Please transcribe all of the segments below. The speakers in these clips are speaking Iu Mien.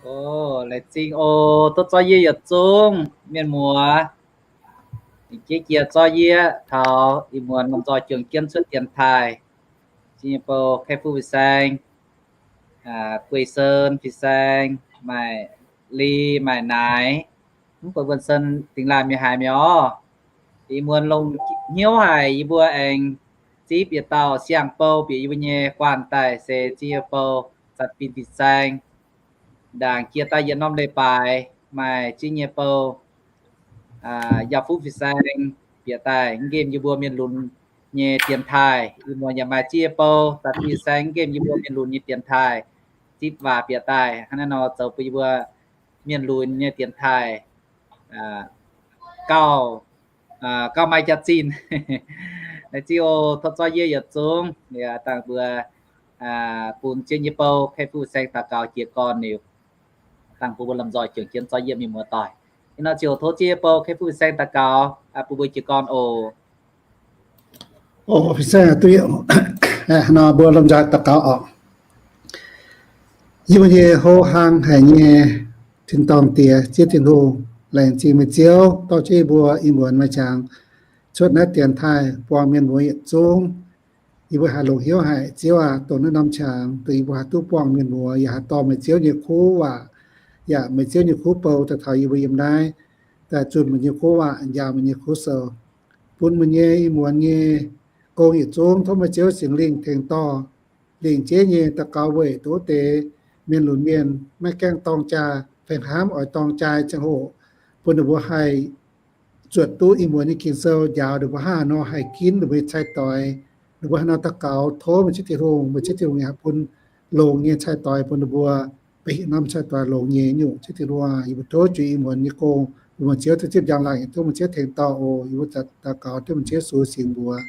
O, laengz zingh oc. Tov zorqv yie yietc zungv mienh muoz, jiex jiex zorqv yie taux ih muonz lomh nzoih juangc jienv cuotv dienx taaih, zinh nyei bou Kei Fuqv fin-saeng, Guei Sen fin-saeng, maaih Li, maaih Naaiv, mv buatc Wuonh Sen dingx laaih mienh haaix mi'aqv. Ih muonz longc hnyouv haic yie mbuo aengx zipv yietc dauh siang-bou bieqc yie mbuo nyei guanh daaih se zinh nyei bou Zanc Fin fin-saeng. Ndaangc jiex daaih yietc norm leiz-baaix maaih zinh nyei bou Yauh Fuqv fin-saeng bieqc daaih nqemh yie mbuo mienh lunx nyei dienx taaih. Ih muonz yaac maaih zinh nyei bou Zanc Fin fin-saeng nqemh yie mbuo mienh lunx nyei dienx taaih. Zipv waac bieqc daaih hnangv naaiv nor zoux bun yie mbuo mienh lunx nyei dienx taaih gauh, gauh maaih jaax-zinh. Laengz zingh oc. Tov zorqv yie yietc zungv liuz dangh mbuo bun zinh nyei bou Kei Fuqv fin-saeng daux gaux jiez gorn liuz, dangh bun mbuo lomh nzoih juangc jienv zorqv yie mienh muoz-doic. Ih nor ziouc tov zinh nyei bou Kei Fuqv fin-saeng daux gaux bun mbuo jiez gorn oc. O, fin-saeng duqv, nor mbuo lomh nzoih daux gaux oc. Yie mbuo nyei hlo hnangv haic nyei tin-dorngh Diex, Ziouv Tin-Hungh, laengz zingh meih Ziouv dorh jienv yie mbuo ih muonz maaih qangx cuotv naaiv dienx taaih buangh mienh muoz yietc zungv. Yie mbuo haih longc hnyouv haic, Ziouv aac, dongh naaiv norm qangx dongh yie mbuo haih duqv buangh mienh muoz, yaac haih dorh meih Ziouv nyei kuv waac, yaac meih Ziouv nyei kuv bou daaih taux yie mbuo yiem naaiv, daaih zunh meih nyei kuv waac, njaaux meih nyei kuv sou, bun meih nyei ih muonz nyei gong yietc zungv tov meih Ziouv Singx Lingh tengx dorh, lingc jeiv nyei daux gaux weic duqv deix mienh lunx mienh maiv gaengh dorng jaa fai hnamv oix dorng jaa ziangh hoc, bun ninh mbuo haih zuotc duqv ih muonz nyei Ging-Sou njaaux ninh mbuo hnangv haaix nor haih ginv ninh mbuo nyei cai-doix. Ninh mbuo hnangv haaix nor daux gaux tov meih Ziouv Tin-Hungh, meih Ziouv Tin-Hungh yaac bun longx nyei cai-doix bun ninh mbuo, beiv norm cai-doix longx nyei nyungc. Ziouv Tin-Hungh, yie mbuo tov juix ih muonz nyei gong bun meih Ziouv duqv zipv njang-laangc, tov meih Ziouv tengx dorh oc. Yie mbuo daux gaux tov meih Ziouv Yesu singx mbuox.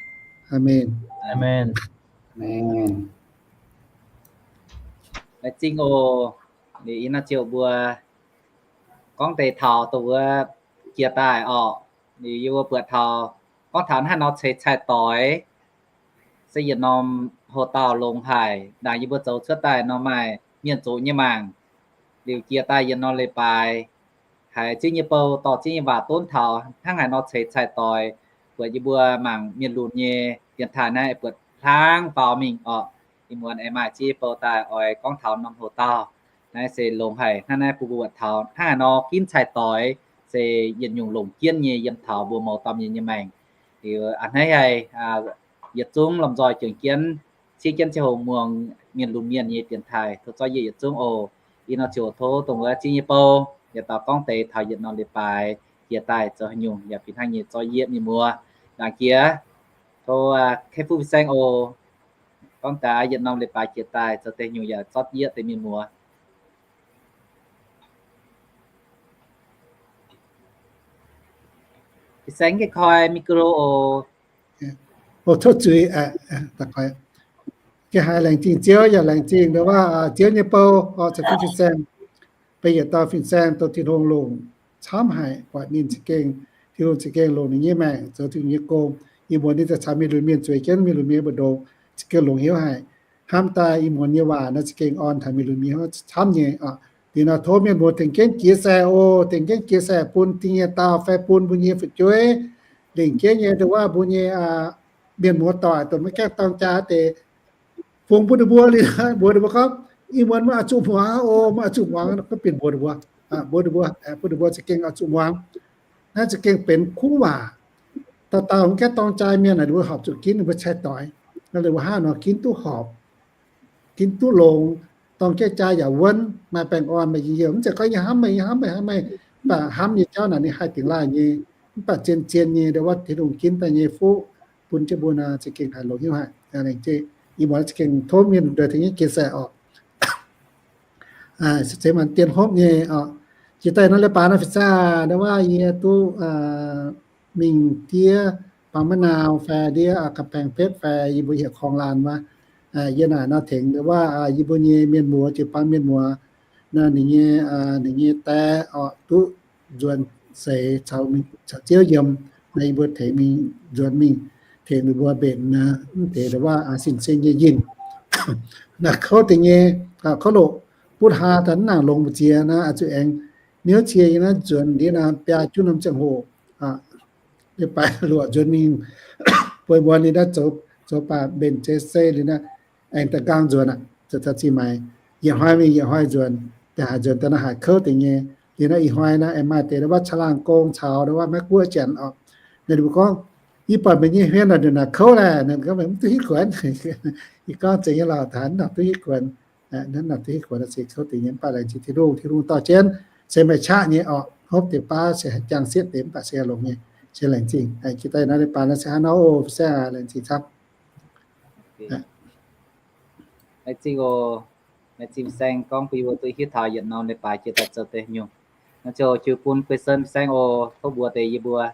Aamen. Aamen. Laengz zingh oc. Liuz ih nor ziouc mbuo gorngv deix taux dongh wuov jiex daaih orqc. Liuz yie mbuo buatc taux gorngv taux hnangv haaix nor ceix cai-doix se yietc norm houx-daauh longx haic. Ndaangc yie mbuo zoux cuotv daaih nor maaih mienh zoqc nyei mangc. Liuz jiex daaih yietc norm leiz-baaix haiz ziex nyei bou dorh ziex nyei waac donv taux hnangv haaix nor ceix cai-doix, buatc yie mbuo mangc mienh lunx nyei dienx taaih naaiv buatc hlang faaux mingh orqc. Ih muonz aengx maaih ziex nyei bou daaih oix gorngv taux norm houx-daauh. Naaiv se longx haic. Hnangv naaiv bun mbuo buatc taux hnangv haaix nor ginv cai-doix se yietc nyungc longc jienv nyei yiem taux mbuo mouz dauh mienh nyei maengc. Liuz a'hneiv haic, yietc zungv lomh nzoih juangc jienv ciev jienv ziangh hoc muangx mienh lunx mienh nyei dienx taaih. Tov zorqv yie yietc zungv oc. Ih nor ziouc tov dongh wuov ziex nyei bou yaac daux gorngv deix taux yietc norm leiz-baaix jiex daaih zoux haaix nyungc yaac fih hnangv nyei zorqv yie mienh muoz. Laangz jiex tov Kei Fuqv fin-saeng oc. Gorngv daaih yietc norm leiz-baaix jiex daaih zoux deix nyungc yaac zorqv yie deix mienh muoz. Fin-saeng gengh koi micro oc. Tov zuiz. Gengh haiz laengz zingh Ziouv yaac laengz zingh ndau wuov Ziouv nyei bou, Zanc Fin fin-saeng, beiv yietc dauh fin-saeng dongh Tin-Hungh longc camv haic, buatc ninh za'gengh, Tin-Hungh za'gengh longc ninh nyei maengc zoux Tin-Hungh nyei gong. Ih muonz ninh daaih caux mienh lunx mienh zueiz jienv, mienh lunx mienh mbu'ndongx za'gengh longc hnyouv haic. Hnamv daaih ih muonz nyei waac nor za'gengh orn taux mienh lunx mienh camv nyei oc. Liuz nor tov mienh muoz tengx jienv jiex sai oc, tengx jienv jiex sai bun da'nyeic dauh fai bun mbuo nyei fu'jueiv, lingc jeiv nyei ndau wuov mbuo nyei mienh muoz-doic dongh maiv gaengh dorng jaa deix, fungx bun ninh mbuo liuz, mbuox ninh mbuo gorngv, ih muonz maiv oix zuqc muangx oc, maiv oix zuqc muangx, gorngv benx mbuox ninh mbuo, mbuox ninh mbuo, bun ninh mbuo za'gengh oix zuqc muangx. Naaiv za'gengh benx kuv waac. Dauh dauh maiv gaengh dorng jaa mienh naaic, ninh mbuo horpc zuqc ginv ninh mbuo cai-doix. Ninh mbuo hnangv nor ginv duqv horpc, ginv duqv longx, dorng gaengh jaa yaac wuonv, maaih baengh orn, maaih njien-youh. Mv zeiz gorngv yie hnamv meih, yie hnamv meih, hnamv meih, mv baac hnamv nyei jauv naaic ninh haih dingx laaih nyei. Mv baac zien-zien nyei ndau wuov Tin-Hungh ginv daaih nyei fuqv bun jienv mbuo nor za'gengh haiz longx hnyouv haic. Ih muonz za'gengh tov mienh nduov tengx jienv jiex sai oc. Zeix maanc dien hopv nyei oc. Jiex daaih nor leiz-baaix nor fin-saeng ndau wuov yie duqv mingh ndiev Bangv Ma'nau fai ndiev Ga'baeng Petv fai yie mbuo hieh korng laanh wuov. Yie naaic nor tengx ndau wuov yie mbuo nyei mienh muoz, jiu-baang mienh muoz, ninh nyei, ninh nyei die oc, duqv nzuonx seix caux Ziouv yiem. Naaiv yie mbuo tengx mingh nzuonx mingh, tengx ninh mbuo mbenc mv deix ndau wuov sin-sen nyei yinh. Naaiv kouv deix nyei, kouv loqc, butv haa daaih mv nangc longx mbu'ziex naaiv, zuqc aengx niouv cie yiem naaiv nzuonx ndiev naaiv biaa juqv norm ziangh hoc, leiz-baaix luoqc nzuonx mingh, bueix mbuonx ninh naaiv zoux, zoux baac mbenc jeix se liuz naaiv aengx da'nqaang nzuonx aqv, zoux caux zinh maaiz, yietc hnoi mingh yietc hnoi nzuonx, da'haaix nzuonx daaih naaiv haiz kouv deix nyei. Liuz naaiv ih hnoi naaiv aengx maaih deix naaiv wuov caangh laangh gong caux naaiv wuov maiv guoqv janx oc. Ninh mbuo gorngv, yie buatc meih nyei hmien naaic nduqc naaic kouv laeh, ninh gorngv meih mv duqv hitv kuonx. Yie gorngv zeiz nyei lorqc, da'haaix nor duqv hitv kuonx. Naaiv nor duqv hitv kuonx se kouv deix nyei, mv baac laengz zingh Tin-Hungh, Tin-Hungh dorh jienv se meih qaqv nyei oc. Hopv deix baav se jangx sietv deix mv baac se longx nyei, se laengz zingh. Jiex daaih naaiv leiz-baaix naaiv se hnangv nor oc, Fin-Saeng aac, laengz zingh camv. Laengz zingh oc. Laengz zingh Fin-Saeng gorngv bun yie mbuo duqv hiuv taux yietc norm leiz-baaix jiex daaih zoux deix nyungc. Naaiv ziouc jiu bun Fin-Saeng, Fin-Saeng oc, tov mbuox deix yie mbuo.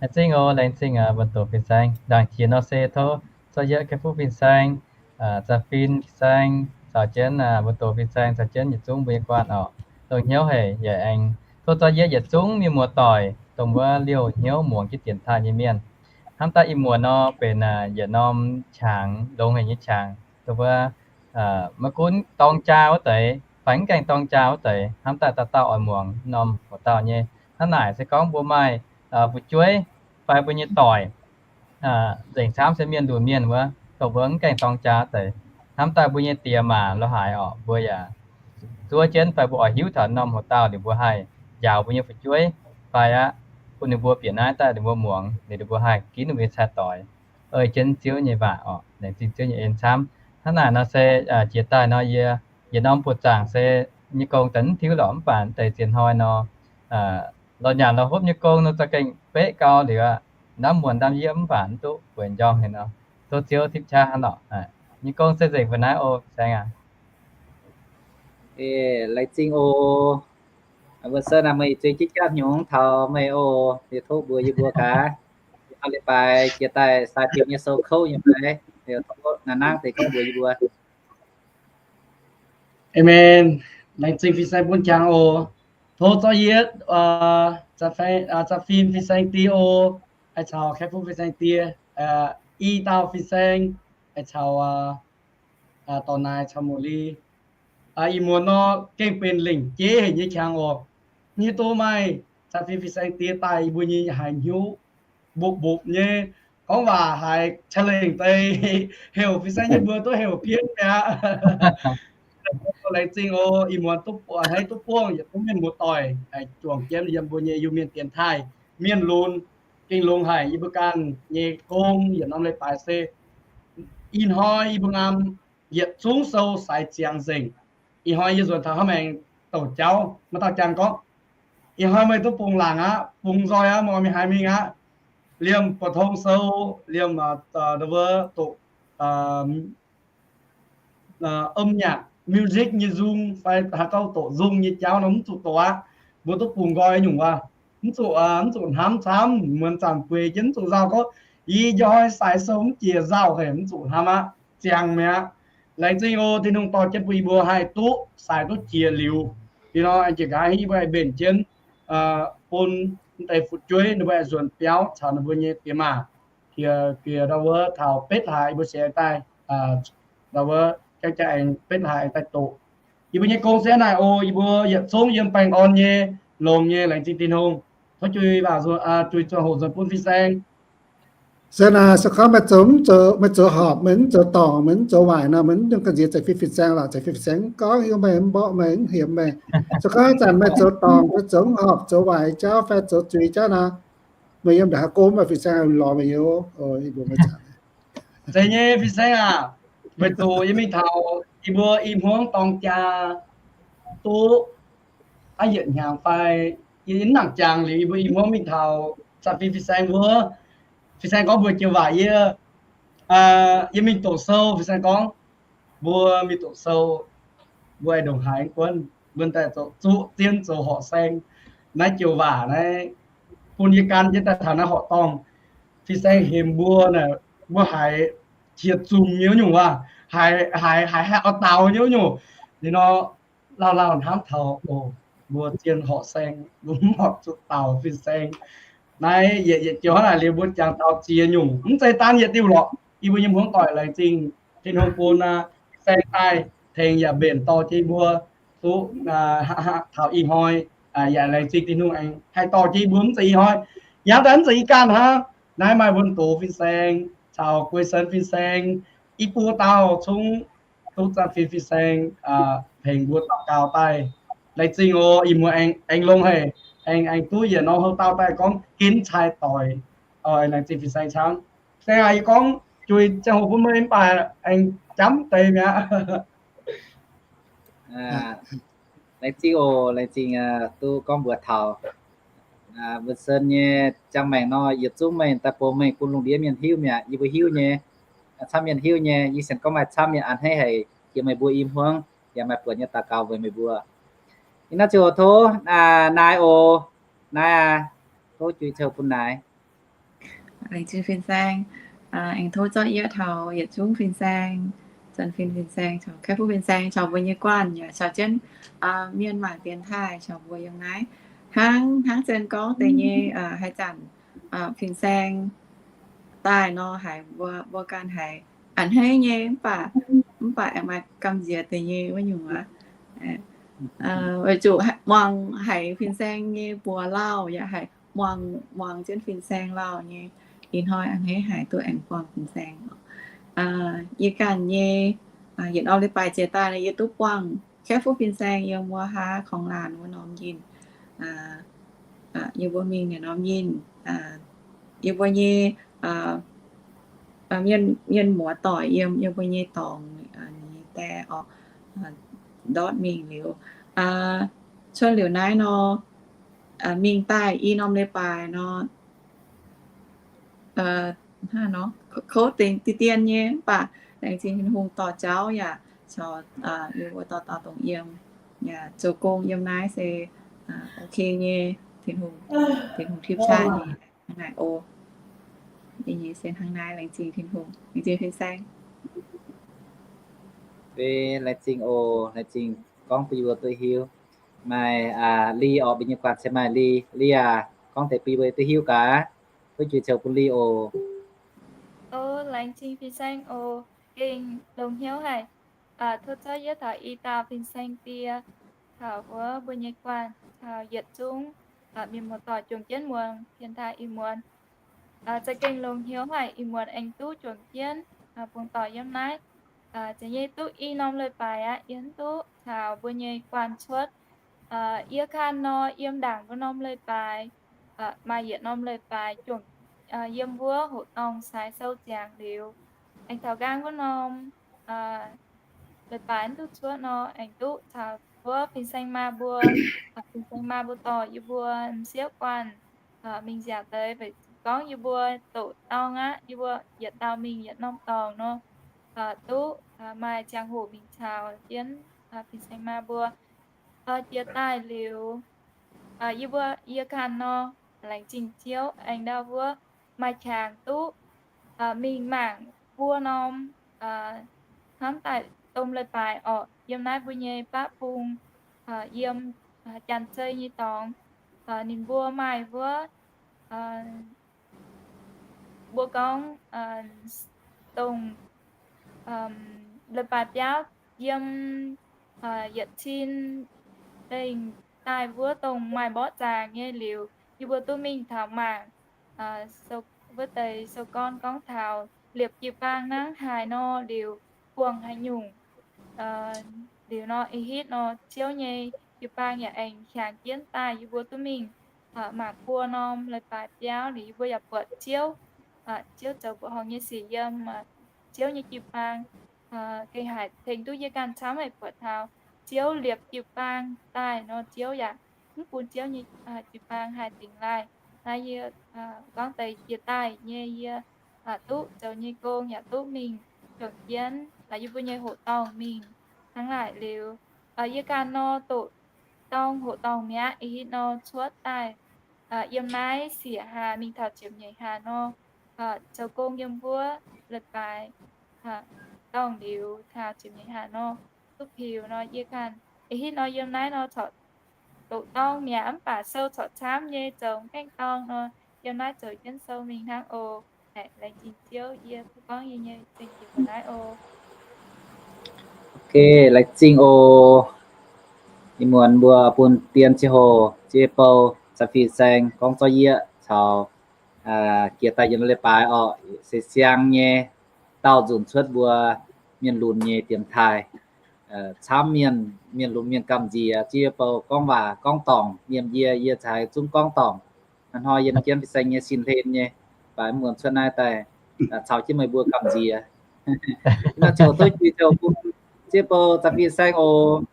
Laengz zingh oc, laengz zingh mbu'ndongx Fin-Saeng. Ndaangc jiex nor se tov zorqv yietv Kaeqv Fuqv Fin-Saeng, Za'fin Fin-Saeng caux jienv mbu'ndongx Fin-Saeng caux jienv yietc zungv mbuo nyei guanh oc. Dongh hnyouv haic yaac aengx tov zorqv yietv yietc zungv mienh muoz-doic dongh wuov liouh hnyouv muangx jienv dienx taaih nyei mienh. Hnamv daaih ih muonz nor benx yietc norm qangx, longx haic nyei qangx, dongh wuov maiv gunv dorng jaa wuov deix fai mv gaengh dorng jaa wuov deix, hnamv daaih dauh dauh oix muangx norm hoc dauh nyei. Hnangv naaic se gorngv mbuo maaih fu'jueiv fai mbuo nyei doic nzengc camv se mienh lunx mienh wuov, dongh mbuo mv gaengh dorng jaa wuov deix, hnamv daaih mbuo nyei diex maac lorz haaix orqc, mbuo yaac zuov jienv fai mbuo oix hiuv taux norm hoc dauh liuz mbuo haih njaaux mbuo nyei fu'jueiv fai aqv, bun ninh mbuo bieqc naaiv daaih ninh mbuo muangx, ninh mbuo haih ginv ninh mbuo nyei cai-doix, ei jienv Ziouv nyei waac orqc, laengz zingh Ziouv nyei en camv. Hnangv naaic nor se jiex daaih nor yie yietc norm buoz-zaangc se nyei gong daaih mv tiuv lorqc, mv baac deix zien hnoi nor, lorz nyanc lorz hopv nyei gong nor za'gengh beqv gau liuz aqv, ndamv muonc ndamv yiem mv baac mv duqv bueix njorngh haic nor, tov Ziouv tipv qaqv hnangv lorqc. Nyei gong se nzengc mbuo naaiv oc, Fin-Saeng aac. Laengz zingh oc. Mbuo se naaic meih zueiz jienv jatv nyungc taux meih oc, liuz tov mbuox yie mbuo gaax. Leiz-baaix jiex daaih sai biux nyei sou kouv nyei fai? Liuz tov naaic nangv deix gorngv mbuox yie mbuo. Amen. Laengz zingh Fin-Saeng bun qangx oc. Tov zorqv yietv Za'fin Fin-Saeng die oc, caux Kaeqv Fuqv Fin-Saeng die, i dauh Fin-Saeng, caux dorc naaic caux Moc Li. Ih muonz nor gengh benx lengc jeiv haic nyei qangx oc. Hiuv duqv maaih Za'fin Fin-Saeng die daaih yie mbuo nyei haiz hnyouv mbopv mbopv nyei. Gorngv waac haiz ca'lengc deix heuc Fin-Saeng nyei mbuo duqv heuc pienv mi'aqv. Laengz zingh oc. Ih muonz duqv hneiv duqv buangh yietc zungv mienh muoz-doic juangc jienv yiem mbuo nyei Iu-Mienh dienx taaih. Mienh lunx gengh longx haic. Yie mbuo ganh nyei gong yietc norm leiz-baaix se ih hnoi yie mbuo ngaam yietc zungv sou saix ziangx nzengc. Ih hnoi yie nzuonx taux hnangv maengx douc jauv, maaih dauh jangx gorngv, ih hnoi meih duqv bungx laangc aqv, bungx nzoih aqv, meih oix mingh haaix mingh aqv? Liemh bouc tong sou, liemh wuov doqc âm nhạc, music nyei nzung fai haaix dauh doqc nzung nyei jauv nor mv zuqc doqc aqv. Mbuo duqv bungx nqoi nyungc waac, mv zuqc, mv zuqc hnamv camv, muonz zanc bueix jienv mv zuqc nzauh gorngv, yie njoi saix sou mv jiex nzauh haic, mv zuqc hnamv aqv. Ziangx mi'aqv. Laengz zingh oc, Tin-Hungh dorh jienv bun yie mbuo haih duqv saix duqv jiex liuz. Ih hnoi aengx jiex nqa'haav yie mbuo aengx mbenc jienv bun deix fu'jueiv ninh mbuo aengx nzuonx biauv caux ninh mbuo nyei diex maac. Jiex ndau wuov taux betv hlaax yie mbuo sienx daaih, ndau wuov jangv jaa aengx betv hlaax aengx daaih doqc. Yie mbuo nyei gong se naaic oc. Yie mbuo yietc zungv yiem baengh orn nyei, longx nyei, laengz zingh Tin-Hungh. Tov juix waac, juix ziangh hoc nzuonx bun Fin-Saeng. Se naaic se gorngv meih zoux, meih zoux horpc, meih mv zoux dorngc, meih mv zoux waaic nor, meih mv dungx gamh nziex Za'fin Fin-Saeng lorqc. Za'fin Fin-Saeng mv gorngv heuc meih, mv mborqv meih, mv hiemx meih. Se gorngv zanc meih zoux dorngc, meih zoux horpc, zoux waaic jauv fai zoux zuiz jauv nor, meih yiem ndongc haaix gong mv baac Fin-Saeng lorz meih nyei oc. Zeiz nyei Fin-Saeng aac, weic zuqc yie mingh taux yie mbuo i hmuangv dorng jaa duqv aav yietc hnyangx fai, yie mv nangc jangx liuz yie mbuo i hmuangv mingh taux Za'fin Fin-Saeng wuov, Fin-Saeng gorngv mbuo joux waac yie, yie mingh doqc sou, Fin-Saeng gorngv mbuo mingh doqc sou, mbuo aengx ndongc haaix guonv mbuo daaih zoux zuqc zien zoux horqc saeng. Naaiv joux waac naaiv bun yie gan jienv daaih taux naaiv horqc dorngh. Fin-Saeng hemx mbuo, mbuo haiz qiex zungx nyei wuov nyungc waac, haiz, haiz, haiz haih oix daaux nyei wuov nyungc. Liuz nor, lauh lauh hnamv taux oc, mbuo zien horqc saeng, mbuo mv horpc zuqc daaux Fin-Saeng. Naaiv yietc, yietc joux hnangv naaic liuz mbuo jangx taux ziex nyungc, mv zeiz daan yietc diuh lorqc. Yie mbuo nyei hmuangv doic laengz zingh Tin-Hungh bun aqv. fin-saeng daaih tengx yaac mbenc dorh jienv mbuo duqv taux ih hnoi. Yaac laengz zingh Tin-Hungh aengx haih dorh jienv mbuo mv zeiz ih hnoi, yangh daaih mv zeiz ih ganh hnangv. Naaiv maaih wuonh doz fin-saeng caux guei sen fin-saeng, i buo dauh cungv duqv zanc fin fin-saeng tengx mbuo daux gaux daaih. Laengz zingh oc. Ih muonz aengx longx haic, aengx aengx duqv yietc norm houv dauh daaih gorngv ginv cai doic. Laengz zingh fin-saeng camv. Fin-saeng aac, yie gorngv juix ziangh hoc bun meih mv baac aengx jamv deix mi'aqv. Laengz zingh oc. Laengz zingh duqv gorngv mbuox taux Vincent nyei ziangh maengc nor, yietc zungv mengh daaih bun mengh bun lungh ndiev mienh hiuv mi'aqv. Yie mbuo hiuv nyei, camv mienh hiuv nyei. Yie sienx gorngv maaih camv mienh a'hneiv haic, jiex meih mbuo i hmuangv, yaac maaih buonc nyei daux gaux weic meih mbuo. Ih naaiv ziouc tov naaiv oc. Naaiv aac, tov juix ziangh hoc bun naaiv. Laengz zingh fin-saeng. Aengx tov zorqv yie taux yietc zungv fin-saeng, zanc fin fin-saeng caux kaeqv fuqv fin-saeng caux mbuo nyei guanh yaac caux jienv mienh mangc dienx taaih caux mbuo yiem naaiv. Hnangv, hnangv Zen gorngv deix nyei, haaix zanc fin-saeng daaih nor haiz mbuo, mbuo ganh haiz a'hneiv nyei, mv baac, mv baac aengx maaih gamh nziex deix nyei wuov nyungc aqv. Weic zuqc muangx haiz fin-saeng nyei mbuox lauh yaac haiz muangx, muangx jienv fin-saeng lauh nyei. Ih hnoi a'hneiv haiz duqv aengx buangh fin-saeng. Yie ganh nyei yietc norm leiz-baaix jiex daaih yie duqv buangh kaeqv fuqv fin-saeng yiem wuov haav korngx laanh wuov norm yinh. Yie mbuo mingh naaiv norm yinh, yie mbuo nyei mienh, mienh muoz doic yiem yie mbuo nyei dorngx, ninh nyei die oc, ndortv mingh liuz, cuotv liuz naaiv nor, mingh daaih i norm leiz-baaix nor, hnangv nor, kouv deix dien dien nyei, mv baac laengz zingh Tin-Hungh dorh jauv yaac caux yie mbuo dauh dauh dongh yiem, yaac zoux gong yiem naaiv se ok nyei. Tin-Hungh, Tin-Hungh tipv qaqv nyei. Hnangv naaic oc. Yie nyei se hnangv naaiv, laengz zingh Tin-Hungh, laengz zingh fin-saeng. Laengz zingh oc. Laengz zingh gorngv bun yie mbuo duqv hiuv. Maaih Li oc, mbuo nyei guanh se maaih Li. Li aac, gorngv deix bun yie mbuo duqv hiuv gaax. Duqv juix ziangh hoc bun Li oc. O, laengz zingh fin-saeng oc. Gengh longx hnyouv haic. Tov zorqv yie taux i dauh fin-saeng die caux wuov mbuo nyei guanh caux yietc zungv mienh muoz-doic juangc jienv muangx dienx taaih ih muonz. Za'gengh longx hnyouv haic ih muonz aengx duqv juangc jienv bungx doic yiem naaiv. Za'gengh duqv i norm leiz-baaix aqv, yie duqv caux mbuo nyei guanh cuotv. Yie ganh nor yiem ndaangc wuov norm leiz-baaix, maaih yietc norm leiz-baaix juangc yiem wuov hoqc dorngh saix sou ziangx liuz, aengx taux nqaang wuov norm leiz-baaix duqv cuotv nor, aengx duqv caux wuov fin-saeng maa mbuo, fin-saeng maa mbuo dorh yie mbuo m'sieqv guanh mingh nziaauc deix, weic gorngv yie mbuo doqc dorngh aqv, yie mbuo yietc dauh mingh yietc norm dorngx nor, duqv maaih ziangh hoc mingh caux jienv fin-saeng maa mbuo jiex daaih liuz, yie mbuo, yie ganh nor, laengz zingh Ziouv aengx ndau wuov maaih qangx duqv mingh mangc buo norm hnamv daaih domh leiz-baaix orqc, yiem naaiv mbuo nyei baqv bung, yiem Janx-Zei nyei dorngx, ninh mbuo maaih wuov mbuo gorngv dongh leiz-baaix biauv yiem yietc cin lengh daaih wuov dongh maaih mborqv zaangc nyei liuz, yie mbuo duqv mingh taux mangc wuov deix sou gorn gorngv taux liepc jiu-baang hnangv haaix nor liuz, buangh haaix nyungc. Liuz nor, ih hitv nor Ziouv nyei jiu-baang yaac aengx hiaangx jienv daaih yie mbuo duqv mingh mangc buo norm leiz-baaix biauv liuz, yie mbuo yaac buatc Ziouv, Ziouv zoux mbuoqc horngh nyei sic yiem Ziouv nyei jiu-baang. Gengh haiz tengx duqv yie ganh camv haic buatc taux Ziouv liepc jiu-baang daaih nor, Ziouv yaac mv bun Ziouv nyei jiu-baang haih dingx laaih. Naaiv yie gorngv deix jiex daaih nyei yie duqv zoux nyei gong yaac duqv mingh juangc jienv yie mbuo nyei hoqc dorngh mingh hnangv naaic liuz, yie ganh nor doqc dorngh hoqc dorngh mi'aqv. Ih hitv nor cuotv daaih yiem naaiv siec haaix mingh taux ziepc nyeic haaix nor, zoux gong yiem wuov leiz-baaix dorngh liuz taux ziepc nyeic haaix nor, duqv piux nor, yie ganh ih hitv nor yiem naaiv nor corc doqc dorngh mi'aqv, mv baac sou corc camv nyei, zoux gaengh dorngh nor, yiem naaiv zoux jienv sou mingh hnangv oc. Laengz zingh Ziouv, yie duqv gorngv yie nyei zingh jiex mbuo naaiv oc. Ok, laengz zingh oc. Ih muonz mbuo bun dien ziangh hoc, Ziex Bou, Caux Fin-Saeng gorngv zorqv yieqv caux jiex daaih yietc norm leiz-baaix orqc, se siang nyei daauh nzunc cuotv mbuo mienh lunx nyei dienx taaih. Camv mienh, mienh lunx mienh gamh nziex Ziex Bou gorngv waac gorngv dorngc, yiem yie, yie caux zungv gorngv dorngc. Hnoi yiem jienv Fin-Saeng nyei sin hlen nyei, baac muonz cuotv naaiv daaih caux jienv meih mbuo gamh nziex. Naaiv ziouc tov jiex ziouc bun Ziex Bou, Caux Fin-Saeng oc.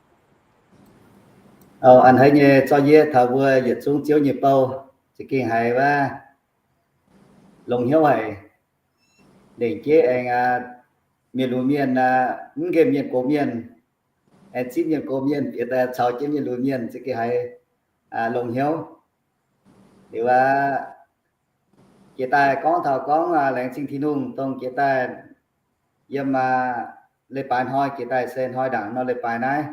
A'hneiv nyei zorqv yieqv taux mbuo yietc zungv Ziouv nyei bou, za'gengh haiz wuov longx hnyouv haic. Lengc jeiv aengx mienh lunx mienh, mv nqemh mienh gox mienh, aengx zipv mienh gox mienh, bieqc daaih caux jienv mienh lunx mienh, za'gengh haiz longx hnyouv. Liuz aqv, jiex daaih gorngv taux gorngv laengz zingh Tin-Hungh dongh jiex daaih yiem leiz-baaix hnoi, jiex daaih se hnoi ndaangc nor leiz-baaix naaiv,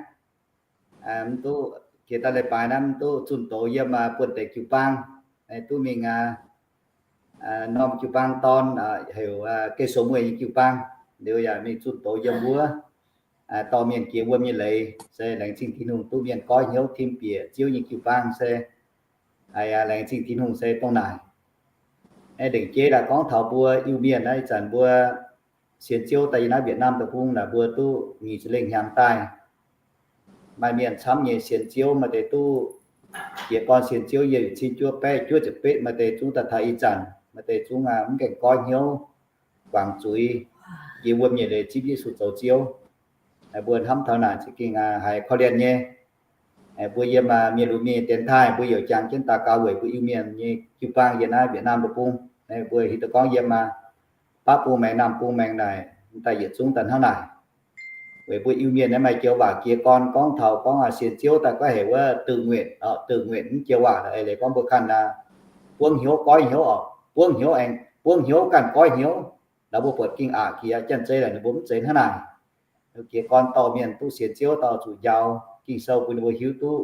mv duqv, jiex daaih leiz-baaix naaiv mv duqv zunh doz yiem buonv-deic jiu-baang, duqv mingh norm jiu-baang dorn, heuc Geh Sou Mueiz nyei jiu-baang. Liuz yaac mingh zunh doz yiem wuov dorh mienh jiex wuom nyei leiz, se laengz zingh Tin-Hungh duqv mienh goiv hnyouv tim bieqc Ziouv nyei jiu-baang se, laengz zingh Tin-Hungh se dongh naaic. Aeqv, lengc jeiv daaih gorngv taux mbuo Iu-Mienh naaiv, ih zanc mbuo sienx Ziouv daaih yiem naaiv Việt Nam deic-bung naaic mbuo duqv nyic ziepc lengh hnyangx daaih. Maaih mienh camv nyei sienx Ziouv, maaih deix duqv jiez gorn sienx Ziouv yiem cin juov baeqv juov ziepc betv, maaih deix zungv daaih taux ih zanc, maaih deix zungv mv gaengh goiv hnyouv, guangc zuiz, jiex wuom nyei leiz zipv Yesu zoux Ziouv. Mbuo hnamv taux naaic za'gengh haiz korv-lienh nyei. Mbuo yiem mienh lunx mienh nyei dienx taaih, mbuo youc jangx jienv daux gaux weic mbuo Iu-Mienh nyei jiu-baang yiem naaiv Việt Nam deic-bung. Mbuo hiuv duqv gorngv yiem baav bung maengx, naamh bung maengx naaic, daaih yietc zungv daaih hnangv naaic. Weic mbuo Iu-Mienh naaiv maaih joux waac jiez gorn gorngv taux gorngv sienx Ziouv daaih goiv heuc wuov tự nguyện, tự nguyện mv joux waac eix leiz gorngv mbuo ganh buangv hnyouv goiv hnyouv oc, buangv hnyouv aengx buangv hnyouv ganh goiv hnyouv. Laaix mbuo buatc gengh aqc jiex janx-zei laaix ninh mbuo mv zeiz hnangv naaic. Jiez gorn dorh mienh duqv sienx Ziouv, dorh zuqc njaaux Ging-Sou bun ninh mbuo hiuv duqv,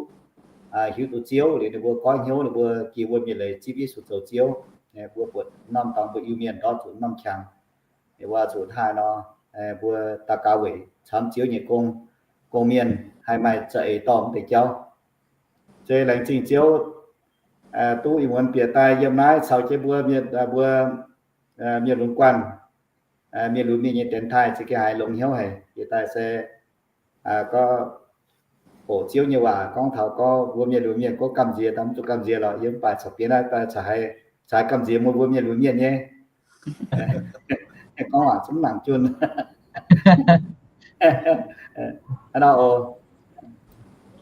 hiuv duqv Ziouv liuz ninh mbuo goiv hnyouv, ninh mbuo jiex wuom nyei leiz zipv Yesu zoux Ziouv. Mbuo buatc norm dorngx mbuo Iu-Mienh ndortv zuqc norm qangx. Waac zuqc hnangv naaiv nor, mbuo daux gaux weic camv Ziouv nyei gong, gong-mienh haih maaih za'eix dorh mv deix jauv. Se laengz zingh Ziouv duqv ih muonz bieqc daaih yiem naaiv caux jienv mbuo mienh, mbuo mienh lunx guanh, mienh lunx mienh nyei dienx taaih, za'gengh haiz longx hnyouv haic. Jiex daaih se gorngv hoqc Ziouv nyei waac gorngv taux gorngv mbuo mienh lunx mienh gorngv gamh nziex, daaih mv zuqc gamh nziex lorqc. Yiem mv baac corc bienx naaiv daaih corc haiz gamh nziex mbuo mienh lunx mienh nyei. Gorngv waac zungv mangc junh. Hnangv nor oc.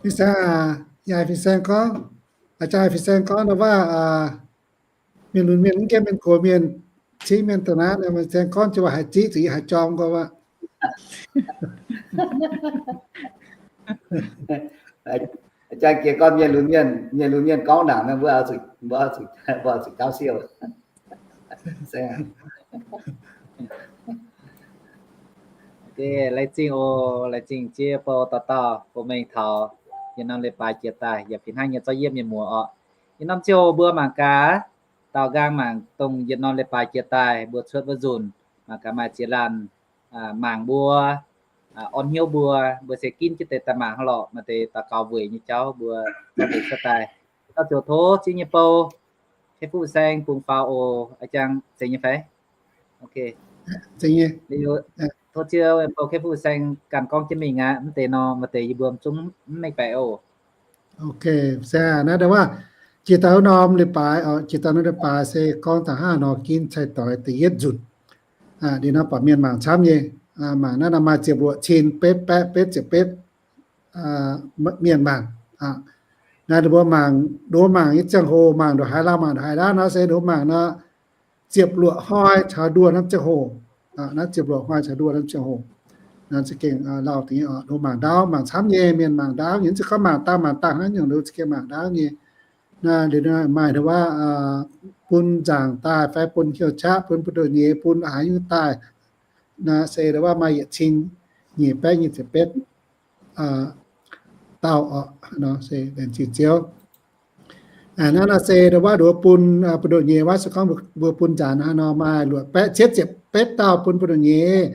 Fin-Saeng, yaac Fin-Saeng gorngv, a'jang Fin-Saeng gorngv nor waac, mienh lunx mienh mv gaengh mienh gox mienh, cingv mienh da'naaiv, Fin-Saeng gorngv jienv waac haiz ziqv zuqc yie haiz jorm gorngv waac. A'jang jiex gorn mienh lunx mienh, mienh lunx mienh gorngv ndaangc, mbuo zuqc, mbuo zuqc jaauv siouh. Laengz zingh oc, laengz zingh Ziex Bou dauh dauh bun mengh taux yietc norm leiz-baaix jiex daaih yaac fih hnangv nyei zorqv yiev mienh muoz orqc. Yietc norm ziangh hoc mbuo mangc gaax, daaux nqaang mangc dongh yietc norm leiz-baaix jiex daaih mbuo cuotv wuov nzunc, mangc gaax maaih ziex laanh mangc mbuo, orn hnyouv mbuo, mbuo se ginv jienv deix daaih mangc hnangv lorqc. Maaih deix daux gaux weic nyei jauv mbuo zorqv deix cuotv daaih. Dauh ziouc tov Ziex Nyei Bou, Kei Fu Saeng bungx faaux oc. A'jang zeiz nyei fai? Ok. Tov Ziex Bou, Kei Fu Saeng ganh gorngv jienv mingh aqv. Mv deix nor maaih deix yie mbuo zungv mv mengh baeqc oc. Ok, se naaiv ndau waac, jiex daaih wuov norm leiz-baaix, jiex daaih norm leiz-baaix se gorngv taux hnangv nor ginv cai-doix da'yietv nzunc. Liuz nor buatc mienh mangc camv nyei, mangc naaiv nor maaih ziepc luoqc cin betv baeqv betv ziepc betv mienh mangc. Naaiv ninh mbuo mangc, ninh mbuo mangc nyei ziangh hoc mangc ndongc haaix lauh, mangc ndongc haaix lauh nor se ninh mbuo mangc nor ziepc luoqc hnoi caux nduoh norm ziangh hoc. Naaiv ziepc luoqc hnoi caux nduoh norm ziangh hoc. Naaiv za'gengh lauh dingc nyei oc, ninh mbuo mangc ndaauv mangc camv nyei, mienh mangc ndaauv nyei, mv zeiz gorngv mangc dangh mangc dangh hnangv nyungc, ninh mbuo za'gengh mangc ndaauv nyei. Naaiv liuz maaih ndau waac bun nzaangc daaih fai bun hnyouv qaqv, bun buoz-ndoqv nyeiz, bun haaix nyungc daaih. Naaiv se ndau waac maaih yietc cin nyic baeqv nyic ziepc betv dauh oc. Nor se laengz zingh Ziouv. Naaiv nor se ndau waac nduov bun buoz-ndoqv nyeiz, waac se gorngv mbuo bun nzaangc naaiv nor maaih luoqc baeqv cietv ziepc betv dauh bun buoz-ndoqv nyeiz.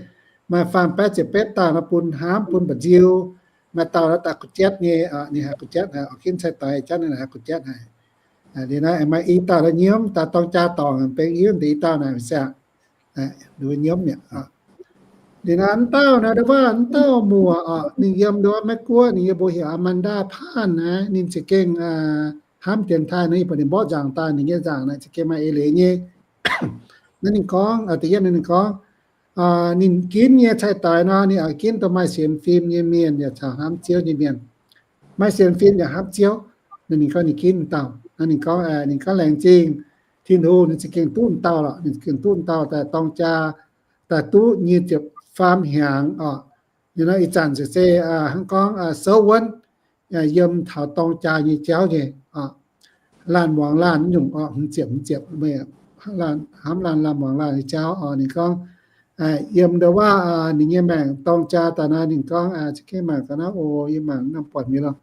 maaih faam baeqv ziepc betv dauh nor bun hnamv, bun mba'nziu. Maaih dauh nor daaih gu'jatv nyei, ninh haih gu'jatv haic, oix ginv cai-doix jatv ninh haih gu'jatv haic. Liuz naaiv maaih i dauh nor nyiemv daaih dorng jaa dorngc, bengx hiuv deix i dauh naaic siang, nyiemv mi'aqv. Liuz naaiv m'dauh naaiv, ndo wuov m'dauh muoc oc, ninh yiem ndo wuov Meiv Guoqv, ninh yiem mbuo heuc Amanda Phan naaiv, ninh za'gengh hnamv dienx taaih nor, yie buatc ninh mborqv nzaangc daaih, ninh nyei nzaangc naaic za'gengh maaih eix leiz nyei. Naaiv ninh gorngv, da'yietv ninh gorngv, ninh ginv nyei cai-doix nor, ninh oix ginv dongh maaih sienx fim nyei mienh yaac caux hnamv Ziouv nyei mienh. Maaih sienx fim yaac hnamv Ziouv. Naaiv ninh gorngv ninh ginv dauh. Naaiv ninh gorngv, ninh gorngv laengz zingh Tin-Hungh, ninh za'gengh duqv dauh lorqc, ninh za'gengh duqv dauh daaih dorng jaa, daaih duqv nyic ziepc faam hnyangx oc. Liuz nor ih zanc se hnangv gorngv souv wuonv, yiem taux dorng jaa nyei jauv nyei oc. Laanh muangx laanh nyungc oc, hmz ziepc, hmz ziepc, hnamv laanh, laanh muangx laanh nyei jauv oc. Ninh gorngv yiem ndo wuov ninh nyei maengc dorng jaa daaih naaiv, ninh gorngv, za'gengh mangc ga'naaiv oc, yie mangc mv nangc buatc mingh lorqc.